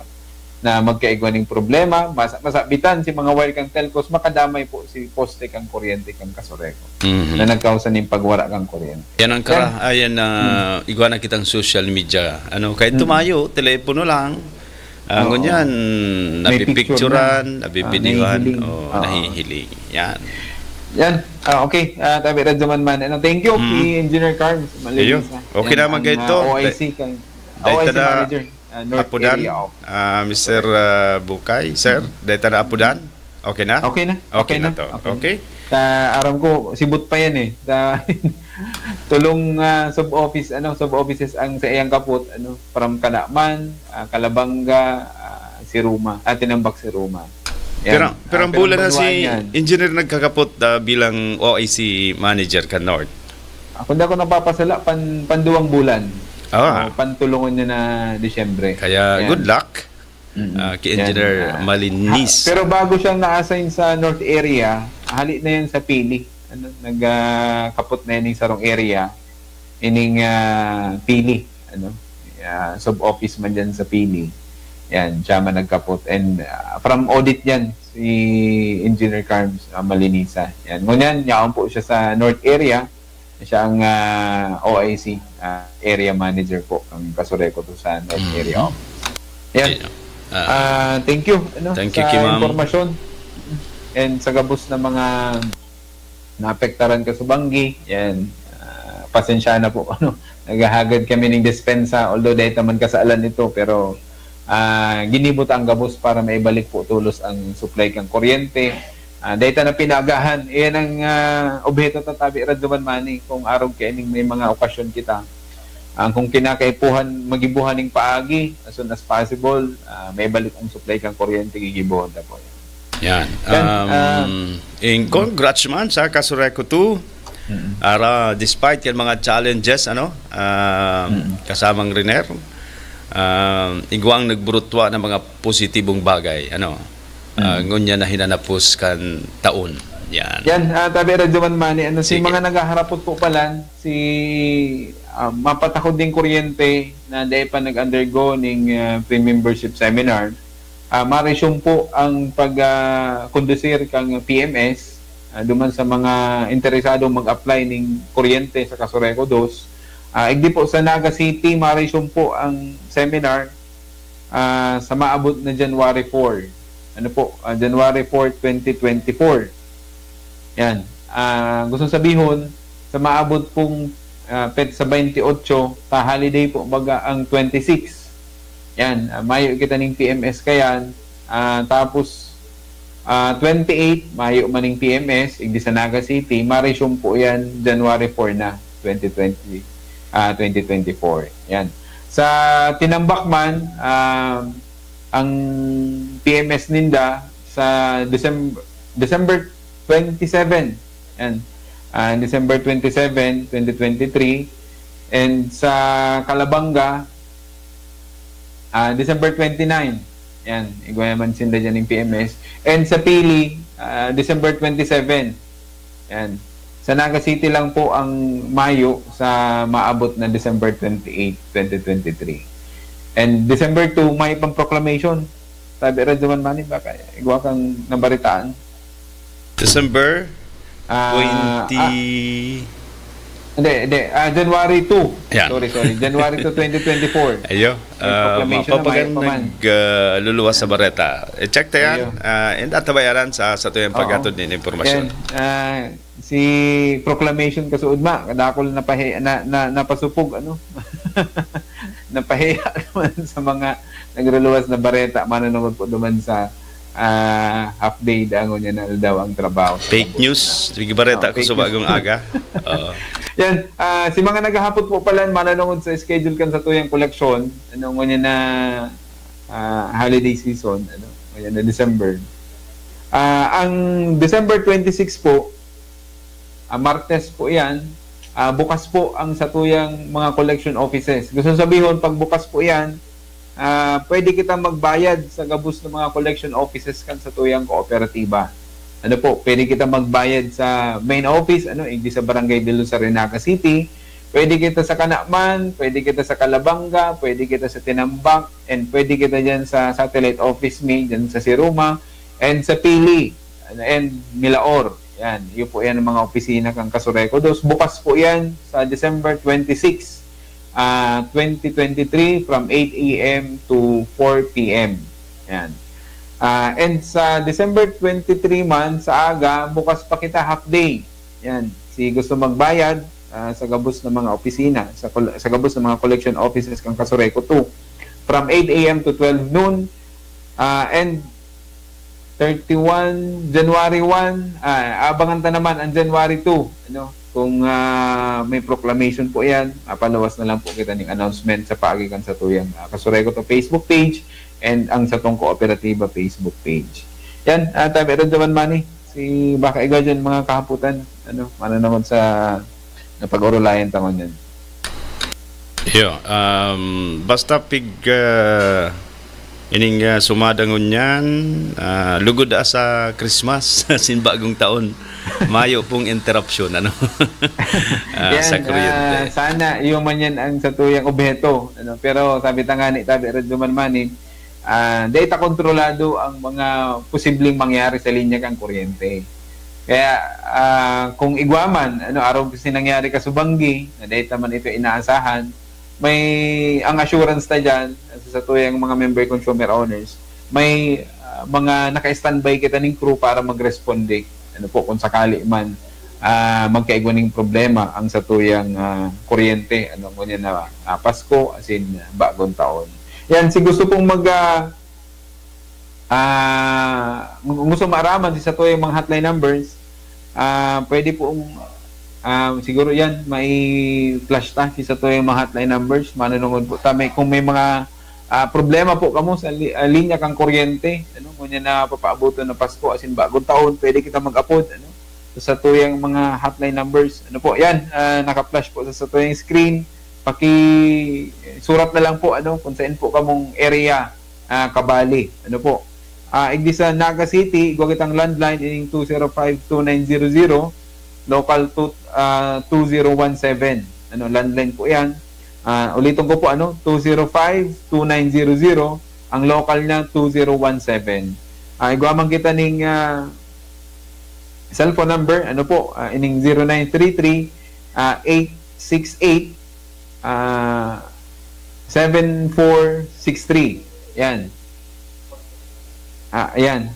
na magkaigwa ning problema, mas, masabitan si mga wire kang telcos, makadamay po si poste kang kuryente kang Kasoreco Mhm. na nagkausa ning pagwara kang kuryente. Yan ang kara, ayan na igwa na kitang social media. Ano, kahit tumayo, telepono lang. Ah, Oo. ngunyan, May picture napipicturan, na. nabibidyohan, Ah, nahihiling. o Oo. nahihiling. Yan. Yan. Ah, okay. Ah, tabi radyo man mani. Ano, thank you, Mm. kay Engineer Carms. Iyo. Okay naman ang, kayo ah, to. O I C kang Dahil O I C ta na manager. Ah, North Apudan, Area. ah, Mister ah, Bukay, sir, dahil ta na Apudan. Okay na? Okay na. Okay na to. Okay. Sa aram ko, sibot pa yan eh. Sa tulong ah, sub-office, ano, sub-offices ang sa iyang kapot, ano, from Kanaman, ah, Calabanga, ah, si Roma, ah, Tinambak si Roma. Yan. Pero, pero Ah, ang bulan na banwaan si yan. Engineer nagkakapot ah, bilang O I C manager ka North. Ako, hindi ako napapasala, pan, panduwang bulan. Ah. O, pantulungan niya na Disyembre. Kaya Yan. Good luck Mm. ah, kay Yan. Engineer Ah, Malinis. ha- pero bago siyang na-assign sa North Area, hali na yan sa Pili. Ano, nagkapot na yan yung sarong area. Ining ah, Pili. Ano? Ah, sub-office man dyan sa Pili. Yan, siya man nagkapot. And ah, from audit yan, si Engineer Carms ah, Malinisa. Yan. Ngunyan, yaon po siya sa North Area. Siya ang ah, O I C, ah, area manager po, ang Kasoreco to sa North Mhm. Area Office. Yan. Ah, Ah, thank you, ano, Thank you, sa Kim, ma'am. impormasyon. And sa gabos na mga naapektaran ka sa banggi, yan. Ah, pasensya na po, ano, naghahagad kami ng dispensa, although dahil naman kasalan ito, pero ah, ginibo ta ang gabos para maibalik po tulos ang supply kang kuryente. Ah, dahil ta na pinagahan, iyan ang ah, obheto ta tabi radyo man mani kung arog kaining may mga okasyon kita. Ang kung kinakaipuhan, magibuhan ning paagi, as soon as possible, ah, maibalik ang supply kang kuryente, gigibohon ta po. Yan. Yan, Um, ah, in congrats man sa Kasoreco two. Ara, despite kan mga challenges, ano, ah, kasamang Riner, ah, igwang nagburutwa ng mga positibong bagay, ano, ah, ngunya na hinanapos kan taon. Yan. Yan, ah, tabi radyo man mani, ano, si Sige. mga naghaharapot po pala, si ah, mapatakod din kuryente na dahil pa nag-undergo ning ah, free membership seminar, ah, ma-resume po ang pag ah, kondusir kang P M S, ah, duman sa mga interesado mag-apply ning kuryente sa Kasoreco dos. Ah, igdi po sa Naga City, ma-resume po ang seminar ah, sa maabot na January four. Ano po, ah, January four, twenty twenty-four. Yan. Ah, gusto sabihon, sa maabot pong ah, petsa twenty-eight, ta holiday po baga ang twenty-six. Yan, ah, mayo kita ning P M S kayan. Ah, tapos, ah, twenty-eight, mayo maning P M S, igdi sa Naga City, ma-resume po yan January four na, twenty twenty, ah, twenty twenty-four. Yan. Sa Tinambak man, ah, ang P M S ninda, sa December, December twenty-seven. Yan. Ah, December twenty-seven, twenty twenty-three. And sa Calabanga, ah, December twenty-nine. Yan. Igwa man sinda dyan ng P M S. And sa Pili, ah, December twenty-seven. Yan. Sa Naga City lang po ang Mayo sa maabot na December twenty-eight, twenty twenty-three. And December two, may pang proclamation. Tabi Radyo Man Mani, baka igwa kang nabaritaan. December Ah, twenty. ah, hindi, hindi. Ah, January two. Yan. Sorry, sorry. January two, twenty twenty-four. Ayo, May proclamation na mapapagan mayo pa man. nag ah, luluwas sa bareta. I-check ta yan. Ayo. Ah, and atabayaran sa sa tuyang Oo. paghatod nin impormasyon. Yan. Ah, si proclamation kasuod ma, kadakol na pahi, na, na, napasupog, ano? Napahiya naman sa mga nagruluwas na bareta, manunungod po naman sa ah, half day, dangon niya na daw ang trabaho. Fake news. Sige, bareta Oh, ko fake sa news. bagong aga. Oo. Yan, ah, si mga naghahapot po pala, manunungod sa schedule kan sa tuyang koleksyon, ano, ngunyan na ah, holiday season, ano, ngunyan na December. Ah, ang December twenty-six po, ah, Martes po yan, ah, bukas po ang satuyang mga collection offices. Gusto sabihon, pag bukas po yan, ah, pwede kita magbayad sa gabos ng mga collection offices kan satuyang kooperatiba. Ano po, pwede kita magbayad sa main office, ano, igdi sa Barangay Belon sa Renaga City. Pwede kita sa Canaman, pwede kita sa Calabanga, pwede kita sa Tinambac, and pwede kita dyan sa satellite office mi, dyan sa Siruma, and sa Pili, and Milaor. Yan, yun po yan ang mga opisina kang Kasureco Dos. Bukas po yan sa December twenty-six, ah, twenty twenty-three, from eight a m to four p m. Yan. Ah, and sa December twenty-three man, sa aga, bukas pa kita half day. Yan. Si gusto magbayad ah, sa gabos ng mga opisina, sa, kol- sa gabos ng mga collection offices kang Kasureco two. From eight a m to twelve noon, ah, and thirty-one, January one, ah, abangan ta naman ang January two, ano? Kung ah, may proclamation po yan, mapaluwas na lang po kita ng announcement sa paagi kan sa tuyang ah, Kasureco two Facebook page and ang satong kooperatiba Facebook page. Yan, uh, tabi rin naman, Manny. Si baka igwa dyan mga kahaputan, ano, manunungod sa napag-orulayan ta ngunyan. Iyo, um, basta pig ah, ining ah, sumada ngunyan, ah, lugod a sa Christmas, sin bagong taon. Mayo pong interruption, ano? Ah, Yan, sa kuryente. ah, sana yun man yan ang satuyang obheto, ano? Pero sabi ta nga ni, tabi rin naman, Manny, ah, dahil ta kontrolado ang mga posibleng mangyari sa linya kang kuryente. Kaya ah, kung igwa man, ano, araw kasi nangyari ka subanggi, na dahil naman ito inaasahan, may ang assurance ta dyan sa satuyang mga member consumer owners, may ah, mga naka-standby kita ning crew para magresponde. Ano po, kung sakali man ah, magkaigwa ning problema ang satuyang ah, kuryente, ano, ngunyan na ah, Pasko, asin bagong taon. Yan, si gusto pong mag ah, ah, kung gusto maaraman si satuyang mga hotline numbers, ah, pwede pong ah, siguro yan, may flash ta si satuyang mga hotline numbers. Manunungod po ta. May, kung may mga ah, problema po kamo sa li- ah, linya kang kuryente, ano, ngunyan na papaabuton na Pasko, asin bagong taon, pwede kita mag-apod, ano, sa satuyang mga hotline numbers. Ano po, yan, ah, naka-flash po sa satuyang screen. Paki surat na lang po, ano, kung saan po kamong area ah, kabali. Ano po? Ah, igdi sa Naga City, igwa kitang landline, ining two zero five two nine zero zero, local two, ah, two zero one seven. Ano, landline po yan. Ah, ulitin ko po, ano, two zero five two nine zero zero, ang local niya, two zero one seven. Ah, igwa man kita ning ah, cellphone number, ano po, ah, ining zero nine three three, ah, eight six eight, ah, seven four six three. Yan. Ah, ayan.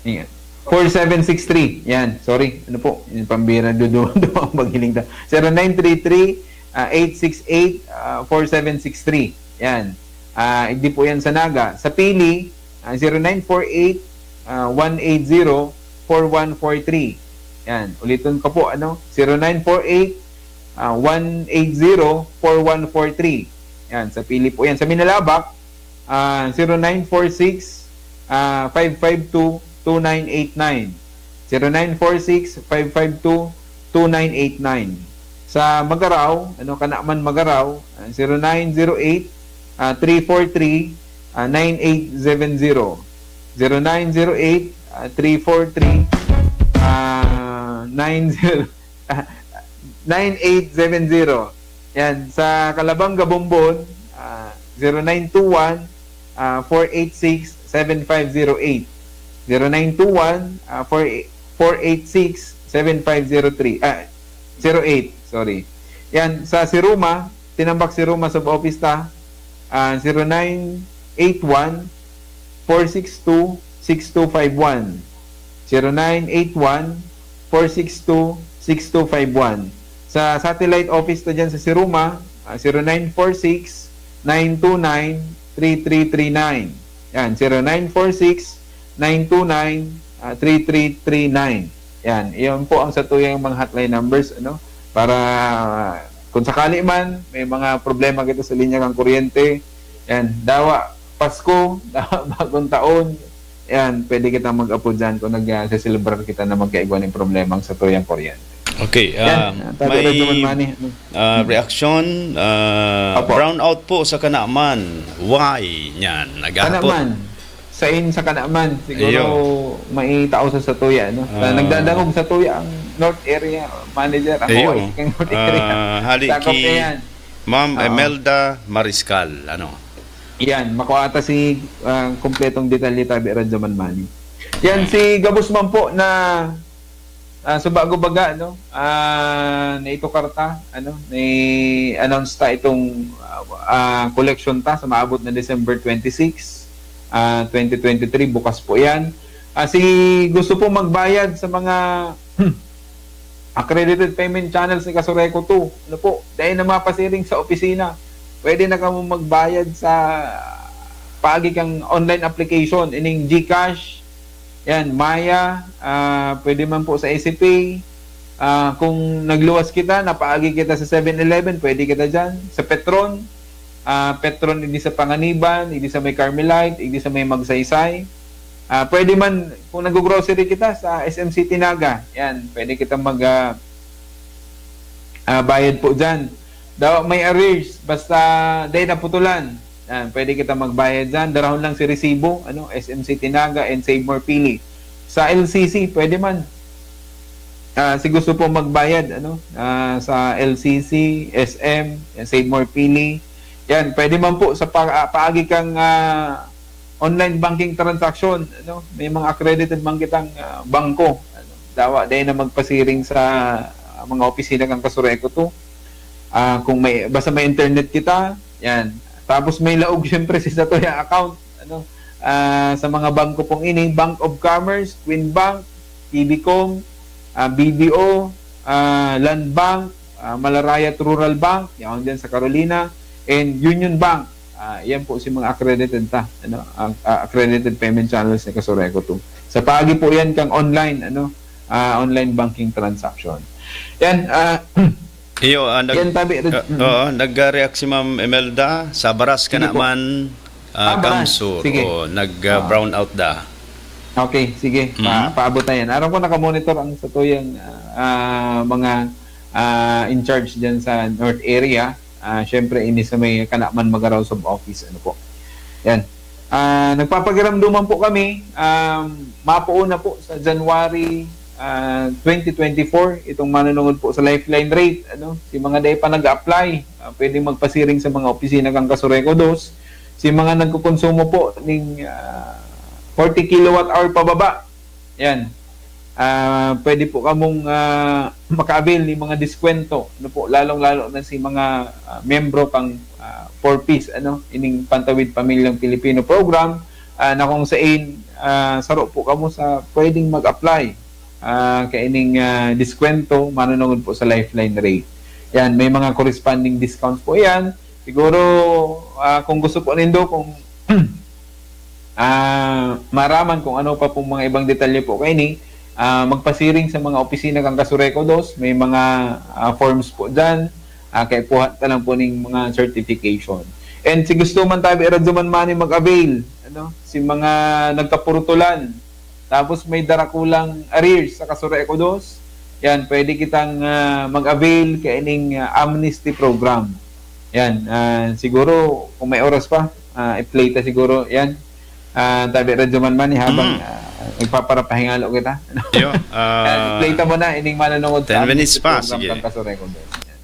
Ayan. Four seven six three. Yan. Sorry. Ano po? Yung pambira, dudu-, dudu-, ang paghiling ta. Zero nine three three, ah, eight six eight, ah, four seven six three. Yan. Ah, hindi po yan sa Naga. Sa Pili, ah, zero nine four eight, ah, one eight zero, four one four three. Yan. Ulitin ko po, ano? Zero nine four eight, ah, one eight zero, four one four three. Yan. Sa Pili po yan. Sa Minalabac, ah, zero nine four six, ah, five five two, two nine eight nine. Zero nine four six, five five two, two nine eight nine. Sa Magarao, ano, Kanaman, Magarao, ah, zero nine zero eight, ah, three four three, ah, nine eight seven zero. Zero nine zero eight, ah, three four three, ah, nine zero, nine eight seven zero. Yan, sa Calabanga, Bombon, ah, zero nine two one, ah, four eight six, seven five zero eight. Zero nine two one, ah, four eight, four eight six, seven five zero three, ah, zero eight, sorry. Yan, sa Siruma, Tinambak Siruma sub-office ta, ah, zero nine eight one, four six two, six two five one. Zero nine eight one, four six two, six two five one. Sa satellite office ta dyan sa Siruma, ah, zero nine four six, nine two nine, three three three nine. Yan, zero nine four six, nine two nine, ah, three three three nine. Yan, iyon po ang satuyang mga hotline numbers, ano, para kung sakali man may mga problema kita sa linya kan kuryente, yan, dawa Pasko, dawa Bagong Taon, yan, pwede kita mag-apo dyan kung nag-, ah, se-celebrar kita na magkaigwa nin problema ang satuyang kuryente. Okay, Yan, ah, ah, Tatay Radyo Man may Manny. ah, reaksyon, ah, Opo. Brownout po sa Kanaman. Why? Yan, naghahapot. Kanaman, sa in sa Kanaman, siguro Iyo. may tao sa satuya, no? Na Ah. nagdadangog satuya ang North Area manager, ang Iyo. O S K North Area. Ah, hali Sakop ki na yan. Ma'am Oo. Emelda Mariscal, ano? Yan, makuha ata si ah, kompletong detalye tabi Radyo Man Manny. Yan, si gabos man po na ah, so bago baga, no? Ah, naitukar ta, ano, ni-announce ta itong ah, ah, collection ta sa maabot na December twenty-six, ah, twenty twenty-three, bukas po yan. Ah, si gusto po magbayad sa mga accredited payment channels ni Kasureco two, ano po, dahil na mapasiring sa opisina, pwede na kamo magbayad sa paagi kang online application, ining GCash, yan, Maya, ah, pwede man po sa S C P. Ah, kung nagluwas kita, napaagi kita sa seven eleven, pwede kita dyan. Sa Petron, ah, Petron, hindi sa Panganiban, hindi sa may Carmelite, hindi sa may Magsaysay. Ah, pwede man, kung nag-grocery kita sa S M City Naga, yan, pwede kita mag ah, ah, bayad po dyan. Daw may arrears, basta dahil naputulan. Yan, pwede kita magbayad dyan. Darahon lang si resibo, ano, S M City Naga and Save More Pili. Sa L C C, pwede man. Ah, si gusto po magbayad, ano, ah, sa L C C, S M, yan, Save More Pili. Yan, pwede man po sa pa, ah, paagi kang ah, online banking transaction, ano, may mga accredited man kitang ah, bangko, ano, dawa dahil na magpasiring sa ah, mga opisina kang Kasureco two. Ah, kung may, basta may internet kita, yan. Tapos may laog siyempre si Satoya account, ano, ah, sa mga bangko pong ini, Bank of Commerce, Queen Bank, T V Com, ah, B D O, ah, Land Bank, ah, Malarayat Rural Bank, yan dyan sa Carolina, and Union Bank. Ah, yan po si mga accredited ta, ano, ang ah, accredited payment channels ni Kasureco two. Sa paagi po yan kang online, ano, ah, online banking transaction. Yan, ah, Iyo, ah, nag, yan tabi, ah, oo, nag-react si Ma'am Emelda sa Baras Sige po. Kanaman, ah, Ah, Baras. Kamsur. Sige. O, nag-brownout da. Okay, sige. Pa, Mhm. paabot na yan. Aram ko nakamonitor ang satuyang ah, mga ah, in charge dyan sa North Area. Ah, Siyempre, ini sa may Kanaman Magaraw sub-office. Ano po? Yan. Ah, nagpapakiramduman po kami, um, mapuo na po sa January ah, twenty twenty-four, itong manunungod po sa Lifeline rate. Ano? Si mga dai pa nag-apply, ah, pwedeng magpasiring sa mga opisina kang Kasureco dos. Si mga nagkukonsumo po ning ah, forty kilowatt hour pababa, yan. Ah, pwede po kamong ah, maka-avail ni mga diskwento, ano po, lalong-lalo na si mga ah, miyembro kang ah, four Ps, ano, ining Pantawid Pamilyang Pilipino program, ah, na kung sain ah, saro po kamo sa pwedeng mag-apply ah, kaining ah, diskwento manunungod po sa Lifeline rate. Yan, may mga corresponding discounts po yan. Siguro, ah, kung gusto po nindo, kung ah, maraman kung ano pa pong mga ibang detalye po kaini, ah, magpasiring sa mga opisina kang Kasureco dos, may mga ah, forms po dyan, ah, kaipuhan ta lang po ning mga certification. And si gusto man tabi, Radyo Man Manny, mag-avail, no? Si mga nagkapurutulan, tapos may darakulang arrears sa Kasureco Dos, yan, pwede kitang, ah, mag-avail kaining, ah, amnesty program. Yan, ah, siguro kung may oras pa, ah, i-play ta siguro yan. Ah, tabi Radyo Man Mani habang, Mm. ah, nagpaparapahingalo kita. Yo, ah, Yan, i-play ta muna ining manunungod sa ten minutes amnesty pa, program sige. Kan Kasureco Dos. Yan.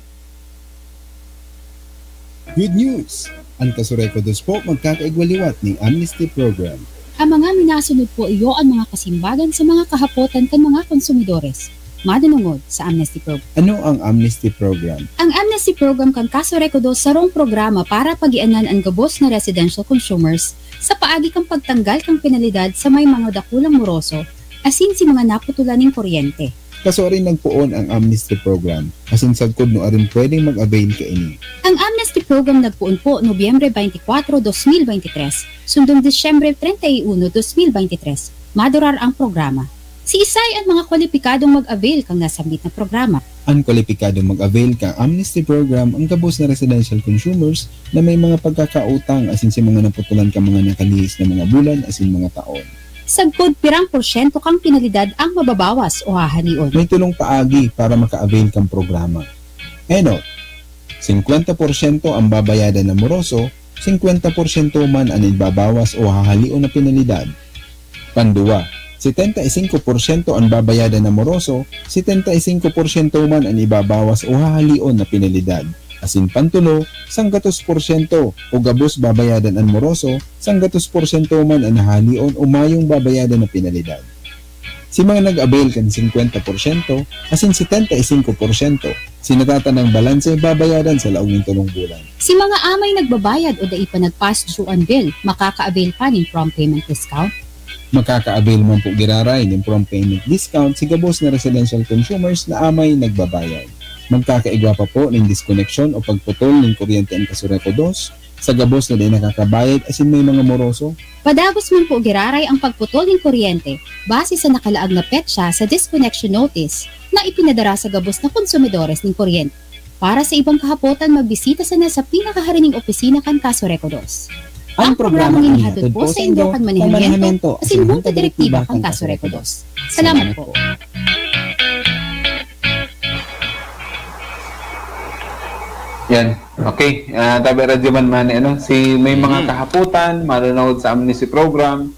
Good news! An Kasureco Dos po magkakaigwa liwat ning amnesty program. Ang mga minasunod po iyo an mga kasimbagan sa mga kahapotan kan mga konsumidores madunungod sa amnesty program. Ano ang amnesty program? Ang amnesty program kan Kasureco Dos sarong programa para pagianan an gabos na residential consumers sa paagi kan pagtanggal kan penalidad sa may mga dakulang moroso asin si mga naputulan nin kuryente. Kasuarin nagpoon ang amnesty program, asin sagkod nuarin pwedeng mag-avail kaini. Ang amnesty program nagpoon po Nobyembre twenty-four, twenty twenty-three, sundong Disyembre treinta y uno, dos mil veintitrés, madurar ang programa. Siisay an mga kwalipikadong mag-avail kan nasambit na programa? An kwalipikadong mag-avail kan amnesty program ang gabos na residential consumers na may mga pagkakautang asin si mga naputulan kan mga nakalihis na mga bulan asin mga taon. Sagkod pirang porsyento kan penalidad ang mababawas o hahalion? May tolong paagi para maka-avail kan programa. Enot, singkwenta porsyento ang babayadan na moroso, singkwenta porsyento man an ibabawas o hahalion na penalidad. Panduwa, setenta y cinco porsyento an babayadan na moroso, setenta y cinco porsyento man an ibabawas o hahalion na penalidad. Asin pantulo, sanggatos porsyento o gabos babayadan an moroso, sanggatos porsyento man an hahalion o mayong babayadan na penalidad. Si mga nag-avail kan singkwenta porsyento asin setenta y cinco porsyento, si natatanang balanse babayadan sa laog nin tolong bulan. Si mga amay nagbabayad o dai pa nag-past due an bill, makaka-avail pa nin prompt payment discount? Makaka-avail man po giraray nin prompt payment discount si gabos na residential consumers na amay nagbabayad. Magkakaigwa pa po nin diskoneksyon o pagputol nin kuryente an Kasureco Dos sa gabos na dai nakakabayad asin may mga moroso. Padagos man po giraray ang pagputol nin kuryente base sa nakalaag na petsa sa disconnection notice na ipinadara sa gabos na konsumidores nin kuryente. Para sa ibang kahapotan, magbisita sana sa pinakaharining opisina kan Kasureco Dos. Ang Ang programang programang ini hatod po sa indo kan manehamiento asin Junta Direktiba kan Kasureco Dos. Salamat po. Yan. Okay. Ah, tabi Radyo Man Mani, ano? Si may mga Mm. kahapotan, manunungod sa amnesty program,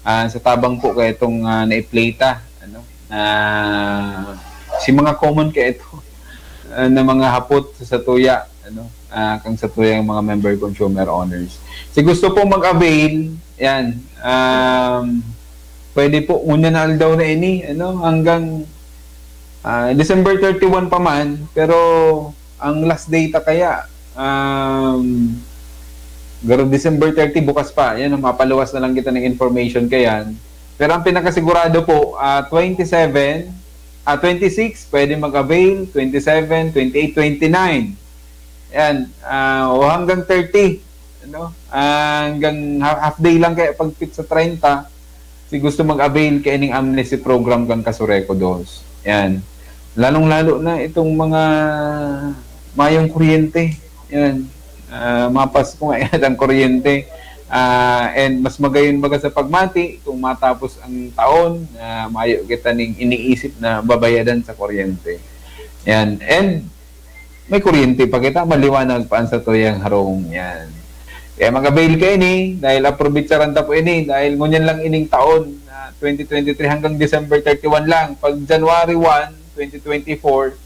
ah, sa tabang po kaya itong, ah, naiplay ta, ano? Ah, si mga common kaya ito, ah, na mga hapot sa satuya, ano? Ah, kang satuyang mga member consumer owners. Si gusto pong mag-avail, yan, um, pwede po, ngunyan na aldaw na ini, ano? Hanggang, ah, December thirty-one pa man, pero ang last day ta kaya, um, garo December thirty, bukas pa. Yan, mapaluwas na lang kita ng information kayan. Pero ang pinakasigurado po, ah, twenty-seven, ah, twenty-six, pwede mag-avail, twenty-seven, twenty-eight, twenty-nine. Yan, ah, o hanggang thirty, ano? Ah, hanggang ha-, half day lang kaya pagpit sa treinta, si gusto mag-avail kaining amnesty program kan Kasureco Dos. Yan. Lalong-lalo na itong mga mayong kuryente. Yan. Ah, mapas ko nga yan ang kuryente. Ah, and mas magayon baga sa pagmati kung matapos ang taon, ah, mayo kita ning iniisip na babayadan sa kuryente. Yan. And may kuryente pa kita, maliwanag pa ang satuyang harong. Yan. Kaya mag-avail kaini, dahil aprobitsaran ta po ini, dahil ngunyan lang ining taon, na twenty twenty-three hanggang December thirty-one lang. Pag January one, twenty twenty-four,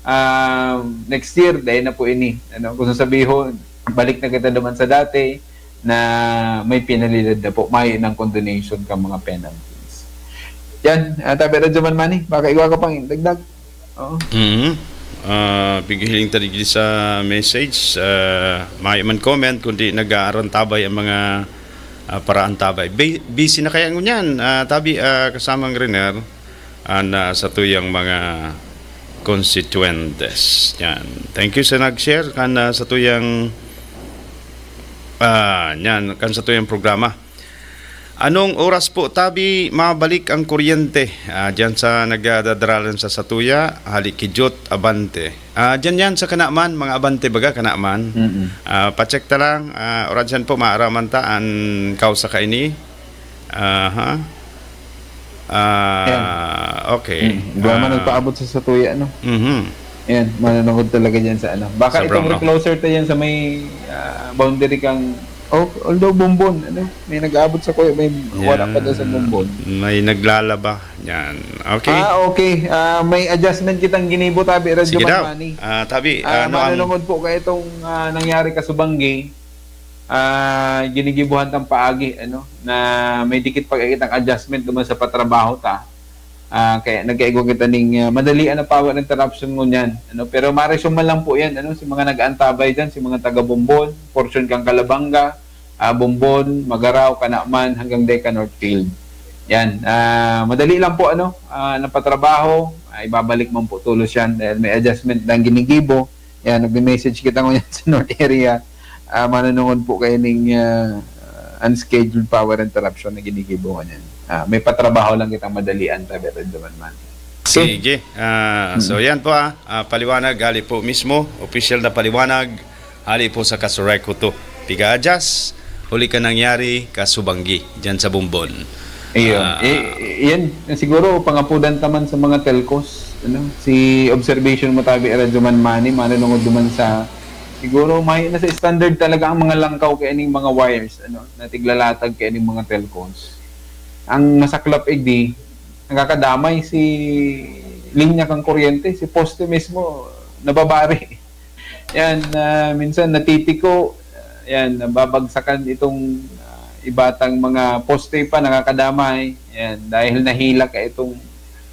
um, next year, dahil na po ini. Ano, kung sasabihin, balik na kita naman sa dati, na may penalidad na po, may ng condonation kang mga penalties. Yan, uh, tabi Radyo Man Mani, baka iwa ka pang dagdag. Oo. Mhm. Ah, pighiling ta digdi sa message. Ah, mayo man comment, kundi nag-aarantabay ang mga, ah, paraantabay. Bi-, busy na kaya ngunyan, ah, tabi, ah, kasamang Riner, an, ah, satuyang mga constituentes. Yan. Thank you sa nag-share kan, ah, satuyang, ah, yan, kan satuyang programa. Anong oras po, tabi, mabalik ang kuryente? Ah, diyan sa nagdadaralan sa satuya, hali ki Jot Abante. Ah, diyan yan sa Kanaman, mga Abante baga, Kanaman. Mm-mm. Ah, pacheck ta lang, ah, oras yan po, maaraman ta, an kausa kaini. Aha. Ah, okay. Mm. Duwa man Ah. nagpaabot sa satuya, no? Mhm. Yan, manunungod talaga dyan sa ano. Baka Sobrang itong no. recloser ta yan sa may, ah, boundary kang, oh, although Bombon, ano, may nag-aabot sa kuya, may wala pa daw sa Yan. Bombon. May naglalaba. Yan. Okay. Ah, okay. Ah, may adjustment kitang ginibo, tabi, Radyo Sige daw. Manmani. Ah, tabi, Ah, ano ang manunungod po kayo itong, ah, nangyari kasubanggi. Ah, ginigibuhan tang paagi, ano, na may dikit pagkakitang adjustment duman sa patrabaho ta. Ah, kaya nagkaigwa kita ning, ah, madalian na power interruption ngunyan, ano. Pero maresuman lang po yan, ano, si mga nag-aantabay dyan, si mga taga Bombon, portion kang Calabanga, ah, Bombon, Magarao, Kanaman, hanggang Deca Northfield. Yan, ah, madali lang po, ano, ah, napatrabaho, ah, ibabalik man po tulos yan dahil may adjustment na ginigibo. Yan, nagme-message kita ngunyan sa North Area. Ah, manunungod po kayo ning, ah, unscheduled power interruption na ginigibo ngunyan. Ah, may patrabaho lang kitang madalian, tabi, Radyo Manmani. Okay. Sige. Ah, so, Mm. yan po, ah. Ah, paliwanag, hali po mismo. Official na paliwanag. Hali po sa Kasureco to. Piga-adjust, huli ka nangyari, kasubanggi, dyan sa Bombon. Iyo. Ah. Eh, yan, siguro, pangapudan ta man sa mga telcos, ano? Si observation mo, tabi, Radyo Manmani, manunungod duman sa, siguro, may nasa standard talaga ang mga langkaw kaya ning mga wires, ano, na tiglalatag kaya ning mga telcos. Ang masaklap, igdi, nakakadamay si linya kang kuryente, si poste mismo, nababari. Yan, ah, minsan natitiko, yan, nababagsakan itong, ah, iba tang mga poste pa, nakakadamay. Yan, dahil nahila ka itong,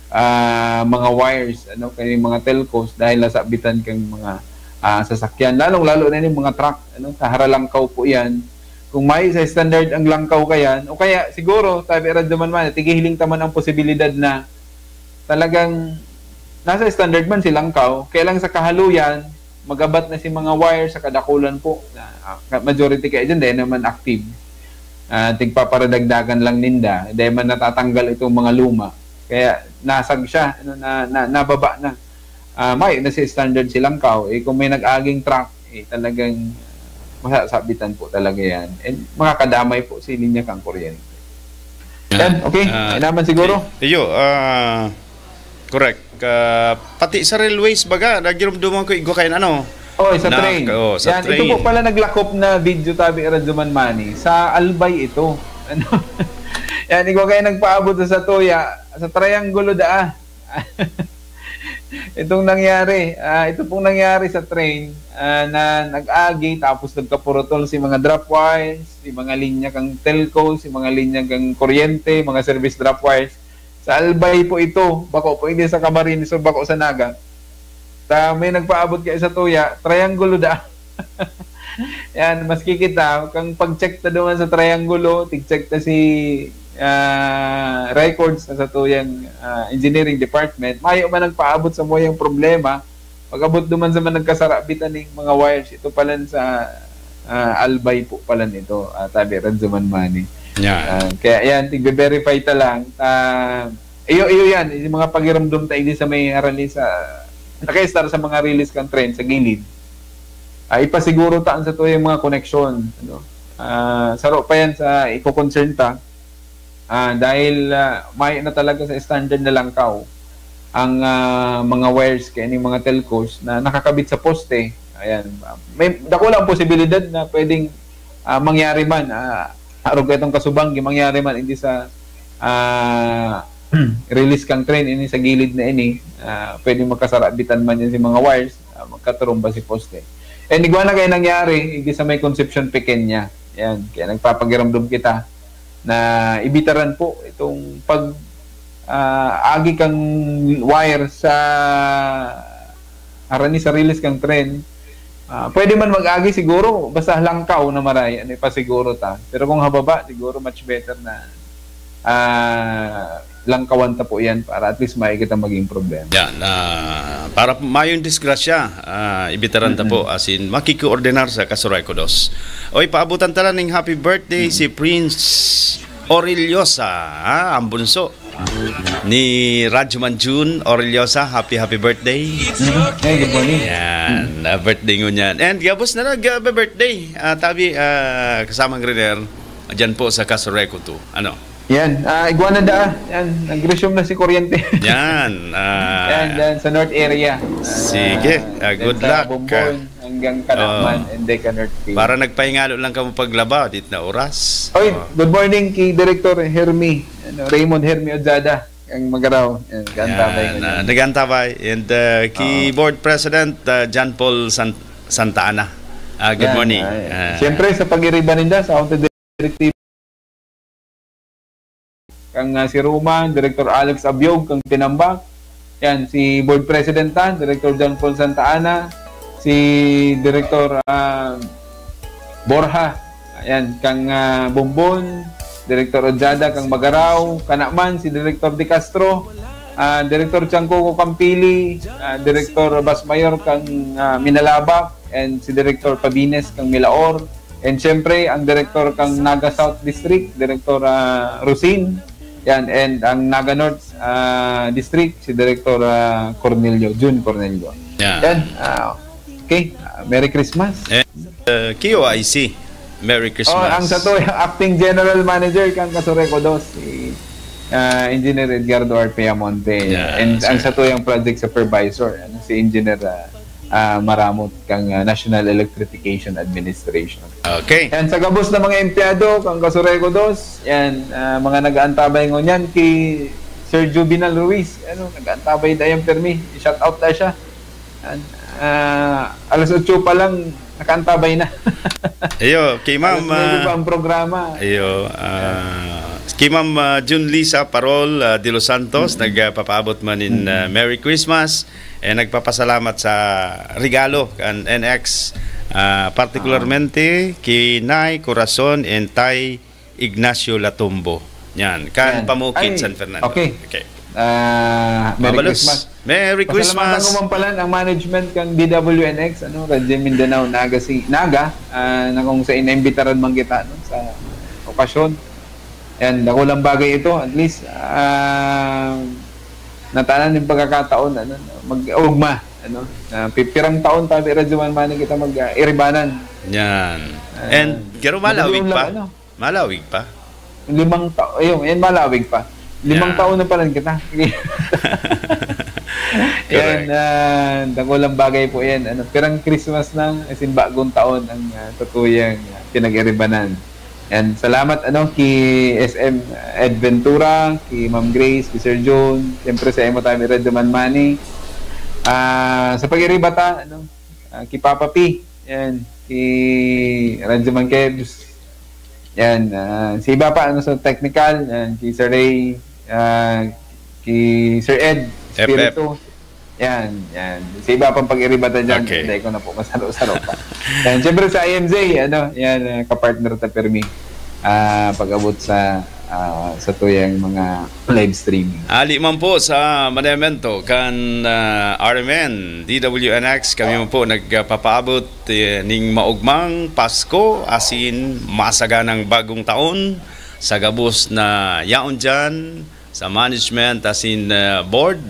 ah, mga wires, ano, kay mga telcos, dahil nasabitan kang mga, ah, sasakyan. Lalong-lalo na yung mga truck, ano, sa haralangkaw po yan. Kung may sa standard ang langkaw kayan, o kaya siguro, tabi, Radyo Manmani, tigihiling ta man ang posibilidad na talagang nasa standard man si langkaw, kaya lang sa kahaluyan, magabat na si mga wire sa kadakulan po. Na, ah, majority kaya dyan, dahil naman active. Ah, tigpaparadagdagan lang ninda, dahil man natatanggal itong mga luma. Kaya nasag siya, ano, na, na, nababa na. Ah, may na si standard si langkaw. Eh, kung may nag-aging truck, eh, talagang masasabitan po talaga yan. And makakadamay po si linya kang kuryente. Yan, okay. Ah, Yan naman siguro. Iyo, ah, correct. Ka, pati sa railways, baga, nagirumduman ko, igwa kayo, ano? Oh, sa Na, train. oh, sa Yan, ito train. po pala naglakop na video, tabi, Radyo Manmani. Sa Albay ito. Ano? Yan, igwa kayo nagpaabot sa Satuya. Sa Triangulo daa. Itong nangyari, ah, ito pong nangyari sa train, ah, na nag-agi, tapos nagkapurutol si mga drop wires, si mga linya kang telco, si mga linya kang kuryente, mga service drop wires. Sa Albay po ito, bako po hindi sa Camarines o bako sa Naga. Ta, may nagpaabot kaya sa Tuya, triangulo da. Yan, maski kita, kung pag-check ta duman sa triangulo, tig-check ta si, ah, records na sa tuyang, ah, engineering department, mayo man nagpaabot sa muyang problema. Pag-abot duman sa man nagkasarabitan ning mga wires, ito palan sa, ah, Albay po palan ito, ah, tabi, Radyo Manmani. Yan. Ah, kaya yan, tigbe-verify ta lang. Ah, iyo, iyo yan, yung mga pagiramdom ta, hindi sa may harani sa, naka-star sa mga release kang train sa gilid. Ah, ipasiguro ta ang sa tuyang mga koneksyon, ano? Ah, saro pa yan sa iko-concern ta. Ah, dahil, ah, may na talaga sa standard na langkaw ang, ah, mga wires kaya ning mga telcos na nakakabit sa poste. Ayan. May dakula ang posibilidad na pwedeng, ah, mangyari man, ah, arog itong kasubang, mangyari man, hindi sa, ah, release kang train, ini sa gilid na ini, ah, pwede magkasarabitan man yan si mga wires, ah, magkaturumba si poste. And igwa na kayo nangyari, hindi sa may Concepcion Pequeña. Yan, kaya nagpapagiramdom kita na ibitaran po itong pag, ah, agi kang wire sa harani sa release kang train. Ah, pwede man mag-agi siguro, basta langkaw na maray, ano, ipasiguro ta. Pero kung hababa, siguro much better na, ah, langkawan ta po yan para at least maikita maging problema. Yan, ah, para mayong disgrasya, ah, ibitaran ta po, Mm-mm. as in, makikoordinar sa Kasuray Kudos. Oy, paabutan ta lang ning happy birthday Mm-mm. si Prince Orellosa, ah, ang bunso ni Radyo Man Jun Orellosa. Happy, happy birthday. Mhm. Hey, good morning. Yan, ah, birthday ngunyan. And gabos na nag-birthday. Ah, tabi, ah, kasamang Riner, dyan po sa Casureco two. Ano? Yan, ah, igwa na daa. Yan, nag-resume na si kuryente. Yan. Ah, Yan, yan, sa North area. Sige, ah, Yan good sa luck. Bombon, hanggang Kanaman, Oh. and then ka North Field. Para nagpahingalo lang kamo paglaba, dit na oras. Oy, Oh. good morning kay Director Hermi, ano, Raymond Hermi Ojada, ang Magaraw. Yan, kaantabay Yan, ko ah, yan. nag-antabay. And uh, key board president, uh, John Paul San- Santa Ana. Ah, good Yan, morning. Ay, Ah, Siyempre, sa pag-iriba ninda, sa County Directive, kang ah, si Roma, Director Alex Abiog, kang Tinambak. Yan, si Board President ta, Director John Paul Santa Ana, si Director ah, Borja, yan, kang ah, Bombon, Director Ojada, kang Magaraw, kanaman, si Director De Castro, ah, Director Chancoco Campili, ah, Director Basmayor, kang ah, Minalabac, and si Director Pabines, kang Milaor, and syempre, ang Director kang Naga South District, Director ah, Rosin, yan, and ang Naga North ah, District, si Director ah, Cornelio, Jun Cornelio. Yan. Yan, ah, okay, ah, Merry Christmas. And uh, Q I C, Merry Christmas. Oh, ang sa to, acting general manager kang Casureco dos, si ah, Engineer Edgardo R. Piamonte. Yeah, And ang sir. Sa to yung project supervisor, ano, si Engineer ah, ah, Maramot kang ah, National Electrification Administration. Okay. Yan, sa gabos na mga empleyado kang Casureco dos, yan, ah, mga nag-aantabay ngunyan kay Sir Juvenal Ruiz, ano, nag-aantabay dayan permi. Shout out na siya. Yan, ah, alas otso pa lang, nakaantabay na. Iyo, kay Ma'am Alas nuebe pa ah, ang programa. Iyo, ah, kay Ma'am ah, Jun Lisa Parol ah, de los Santos, nagpapaabot man in ah, Merry Christmas, eh, nagpapasalamat sa regalo kan N X, ah, partikularmente kay Nay Corazon and Tay Ignacio Latumbo. Yan, kan Yan. Pamukid, Ay, San Fernando. okay. Okay. Ah, Merry Mabalos. Christmas. Merry Pasalamatan Christmas. ko man pala ang management kan D W N X, ano, Radyo Mindanao Naga, si, Naga, ah, na kung sa inaimbitaran man kita, no, sa okasyon. Yan, dakulang bagay ito. At least, ah, natanan yung pagkakataon, ano, mag-ugma, ano, na pipirang taon tabi Radyo Man Mani kita mag-iribanan. Yan. And, pero malawig Madali pa. lang, ano. Malawig pa. Limang taon, ayun, yan, malawig pa. Limang Yeah. Taon na pala kita. Yan, Correct. ah, dakulang bagay po yan. Ano, pirang Christmas na, as in, bagong taon ang ah, tutuyang ah, pinag-iribanan. And salamat, ano, ki S M Ed Ventura, ki Ma'am Grace, ki Sir John, siyempre sa imo tabi Radyo Man Mani. Ah, sa pag-iriba ta, ano, ah, ki Papa P, yan, ki Radyo Man Kebs, yan, ah, si iba pa, ano, sa technical, yan, ki Sir Ray, ah, ki Sir Ed, Ep, ep. Espiritu. Yan, yan. Sa iba pang pag-iriba ta dyan, Okay. Hindi ko na po masaro-saro pa. Yan, siyempre sa I M Z, ano, yan, ah, kapartner ta permi. Ah, pag-abot sa ah, sa tuyang mga live streaming. Ali man po sa manayamento kan ah, R M N, D W N X, kami man po nagpapaabot eh, ning maugmang Pasko asin masaganang bagong taon sa gabos na yaon dyan sa management asin ah, board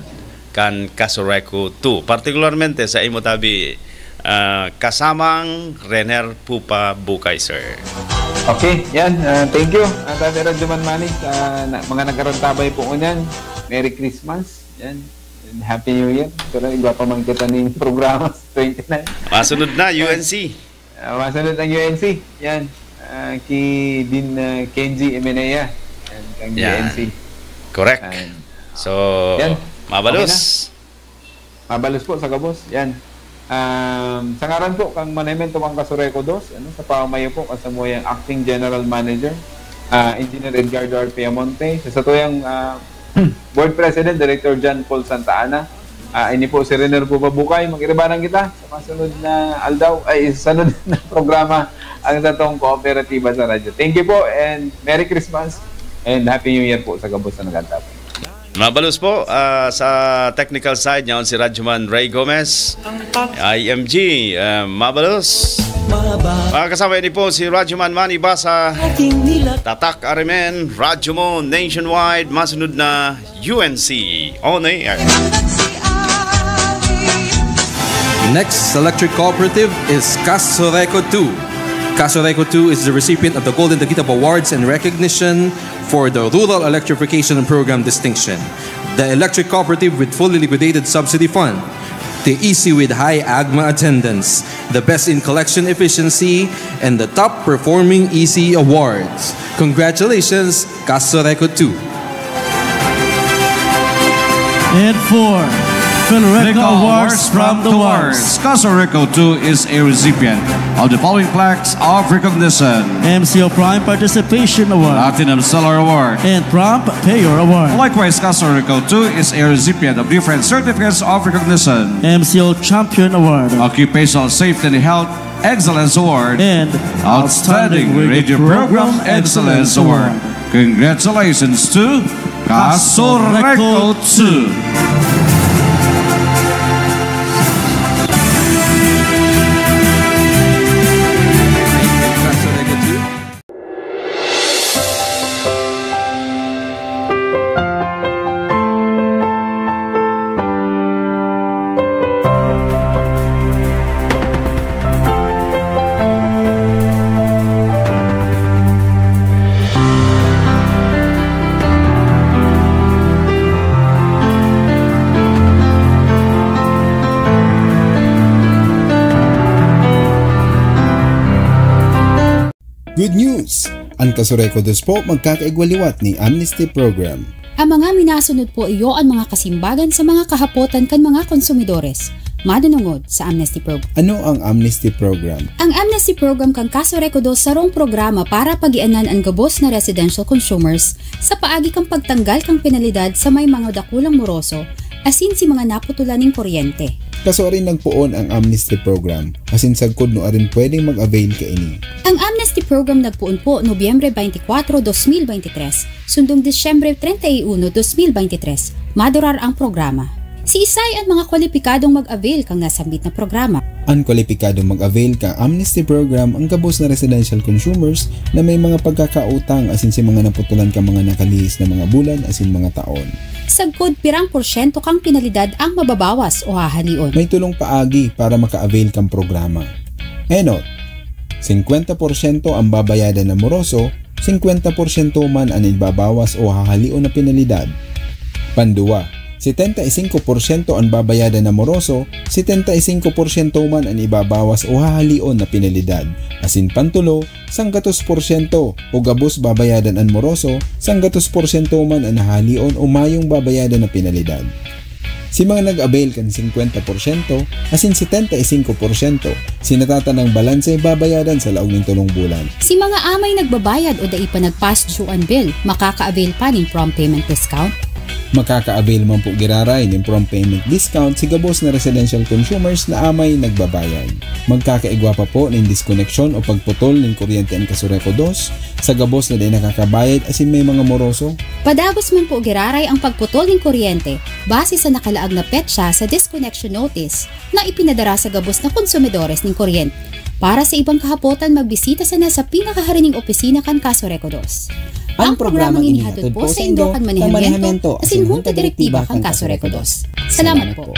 kan Casureco two. Partikularmente sa imo tabi ah, kasamang Renner Pupa Bukay, sir. Okay, yan. Ah, thank you. Ang Tabi Radyo Man Mani, sa na, mga nag-arantabay po ngunyan, Merry Christmas. Yan. And Happy New Year. Pero iba pa man kita ning programa sa twenty-nine. Masunod na, U N C. Ah, masunod ang U N C. Yan. Ah, ki Din ah, Kenji Emenea. Yan, kang Yan. U N C. Correct. Yan. So, Yan. mabalos. Okay na. Mabalos po sa gabos. Yan. Um, sa ngaran po kang Manayamento kang Casureco dos, ano, sa pamayo po kan samuyang Acting General Manager, ah, Engineer Edgardo R. Piamonte, sa satuyang ah, Board President, Director John Paul Santa Ana, ah, ini po si Renner Pupa Bukay. Mag-iribanan kita sa masunod na aldaw, ay, sa sunod na programa, ang satong kooperatiba sa radyo. Thank you po and Merry Christmas and Happy New Year po sa gabos na nag-antabay. Mabalos po, ah, sa technical side niya, si Radyoman Ray Gomez, I M G, ah, mabalos. Mga kasama niyo po si Radyoman Manny Basa, Tatak Arimen, Radyo Mo Nationwide, masunod na U N C On Air. Next electric cooperative is Casureco two. Casureco two is the recipient of the Golden Taguig Awards and recognition for the Rural Electrification Program distinction, the electric cooperative with fully liquidated subsidy fund, the E C with high AGMA attendance, the best in collection efficiency, and the top performing E C awards. Congratulations, Casureco two. And four, Federico Awards from the Wars. Casureco two is a recipient of the following plaques of recognition: M C O Prime Participation Award, Platinum Seller Award, and Prompt Payer Award. Likewise, Casureco two is a recipient of different certificates of recognition: M C O Champion Award, Occupational Safety and Health Excellence Award, and Outstanding Radio Program Excellence Award. Congratulations to Casureco two. Good news! An Casureco dos po magkakaigwa liwat nin amnesty program. Ang mga minasunod po iyo an mga kasimbagan sa mga kahapotan kan mga konsumidores madunungod sa amnesty program. Ano ang amnesty program? Ang amnesty program kan Casureco dos sarong programa para pagianan an gabos na residential consumers sa paagi kan pagtanggal kan penalidad sa may mga dakulang moroso asin si mga naputulan nin kuryente. Kasuarin nagpoon ang amnesty program, asin sagkod nuarin pwedeng mag-avail kaini. Ang amnesty program nagpoon po Nobyembre twenty-four, dos mil twenty-three, sundong Disyembre treinta y uno, dos mil twenty-three. Madurar ang programa. Siisay an mga kwalipikadong mag-avail kan nasambit na programa? An kwalipikadong mag-avail kan amnesty program an gabos na residential consumers na may mga pagkakautang asin si mga naputulan kan mga nakalihis na mga bulan asin mga taon. Sagkod, pirang porsyento kan penalidad ang mababawas o hahaleon? May tolong paagi para maka-avail kan programa. Enot, singkwenta porsyento an babayadan na moroso, singkwenta porsyento man an ibabawas o hahaleon na penalidad. Panduwa, setenta y cinco porsyento an babayadan na moroso, setenta y cinco porsyento man an ibabawas o hahaleon na penalidad. Asin pantulo, sanggatos porsyento o gabos babayadan an moroso, sanggatos porsyento man an hahaleon o mayong babayadan na penalidad. Si mga nag-avail kan singkwenta porsyento asin setenta y cinco porsyento, si natatanang balanse babayadan sa laog nin tolong bulan. Si mga amay nagbabayad o dai pa nag-past due an bill, makaka-avail pa nin prompt payment discount? Makaka-avail man po giraray nin prompt payment discount si gabos na residential consumers na amay nagbabayad. Magkakaigwa pa po nin diskoneksyon o pagputol nin kuryente an Casureco dos sa gabos na dai nakakabayad asin may mga moroso? Padagos man po giraray ang pagputol nin kuryente base sa nakalaag na petsa sa disconnection notice na ipinadara sa gabos na konsumidores nin kuryente. Para sa ibang kahapotan, magbisita sana sa pinakaharining opisina kan Casureco dos. Ang programang ini hatod po sa indo kan Manejamiento asin Hunta Direktiba kan Casureco dos. Salamat po.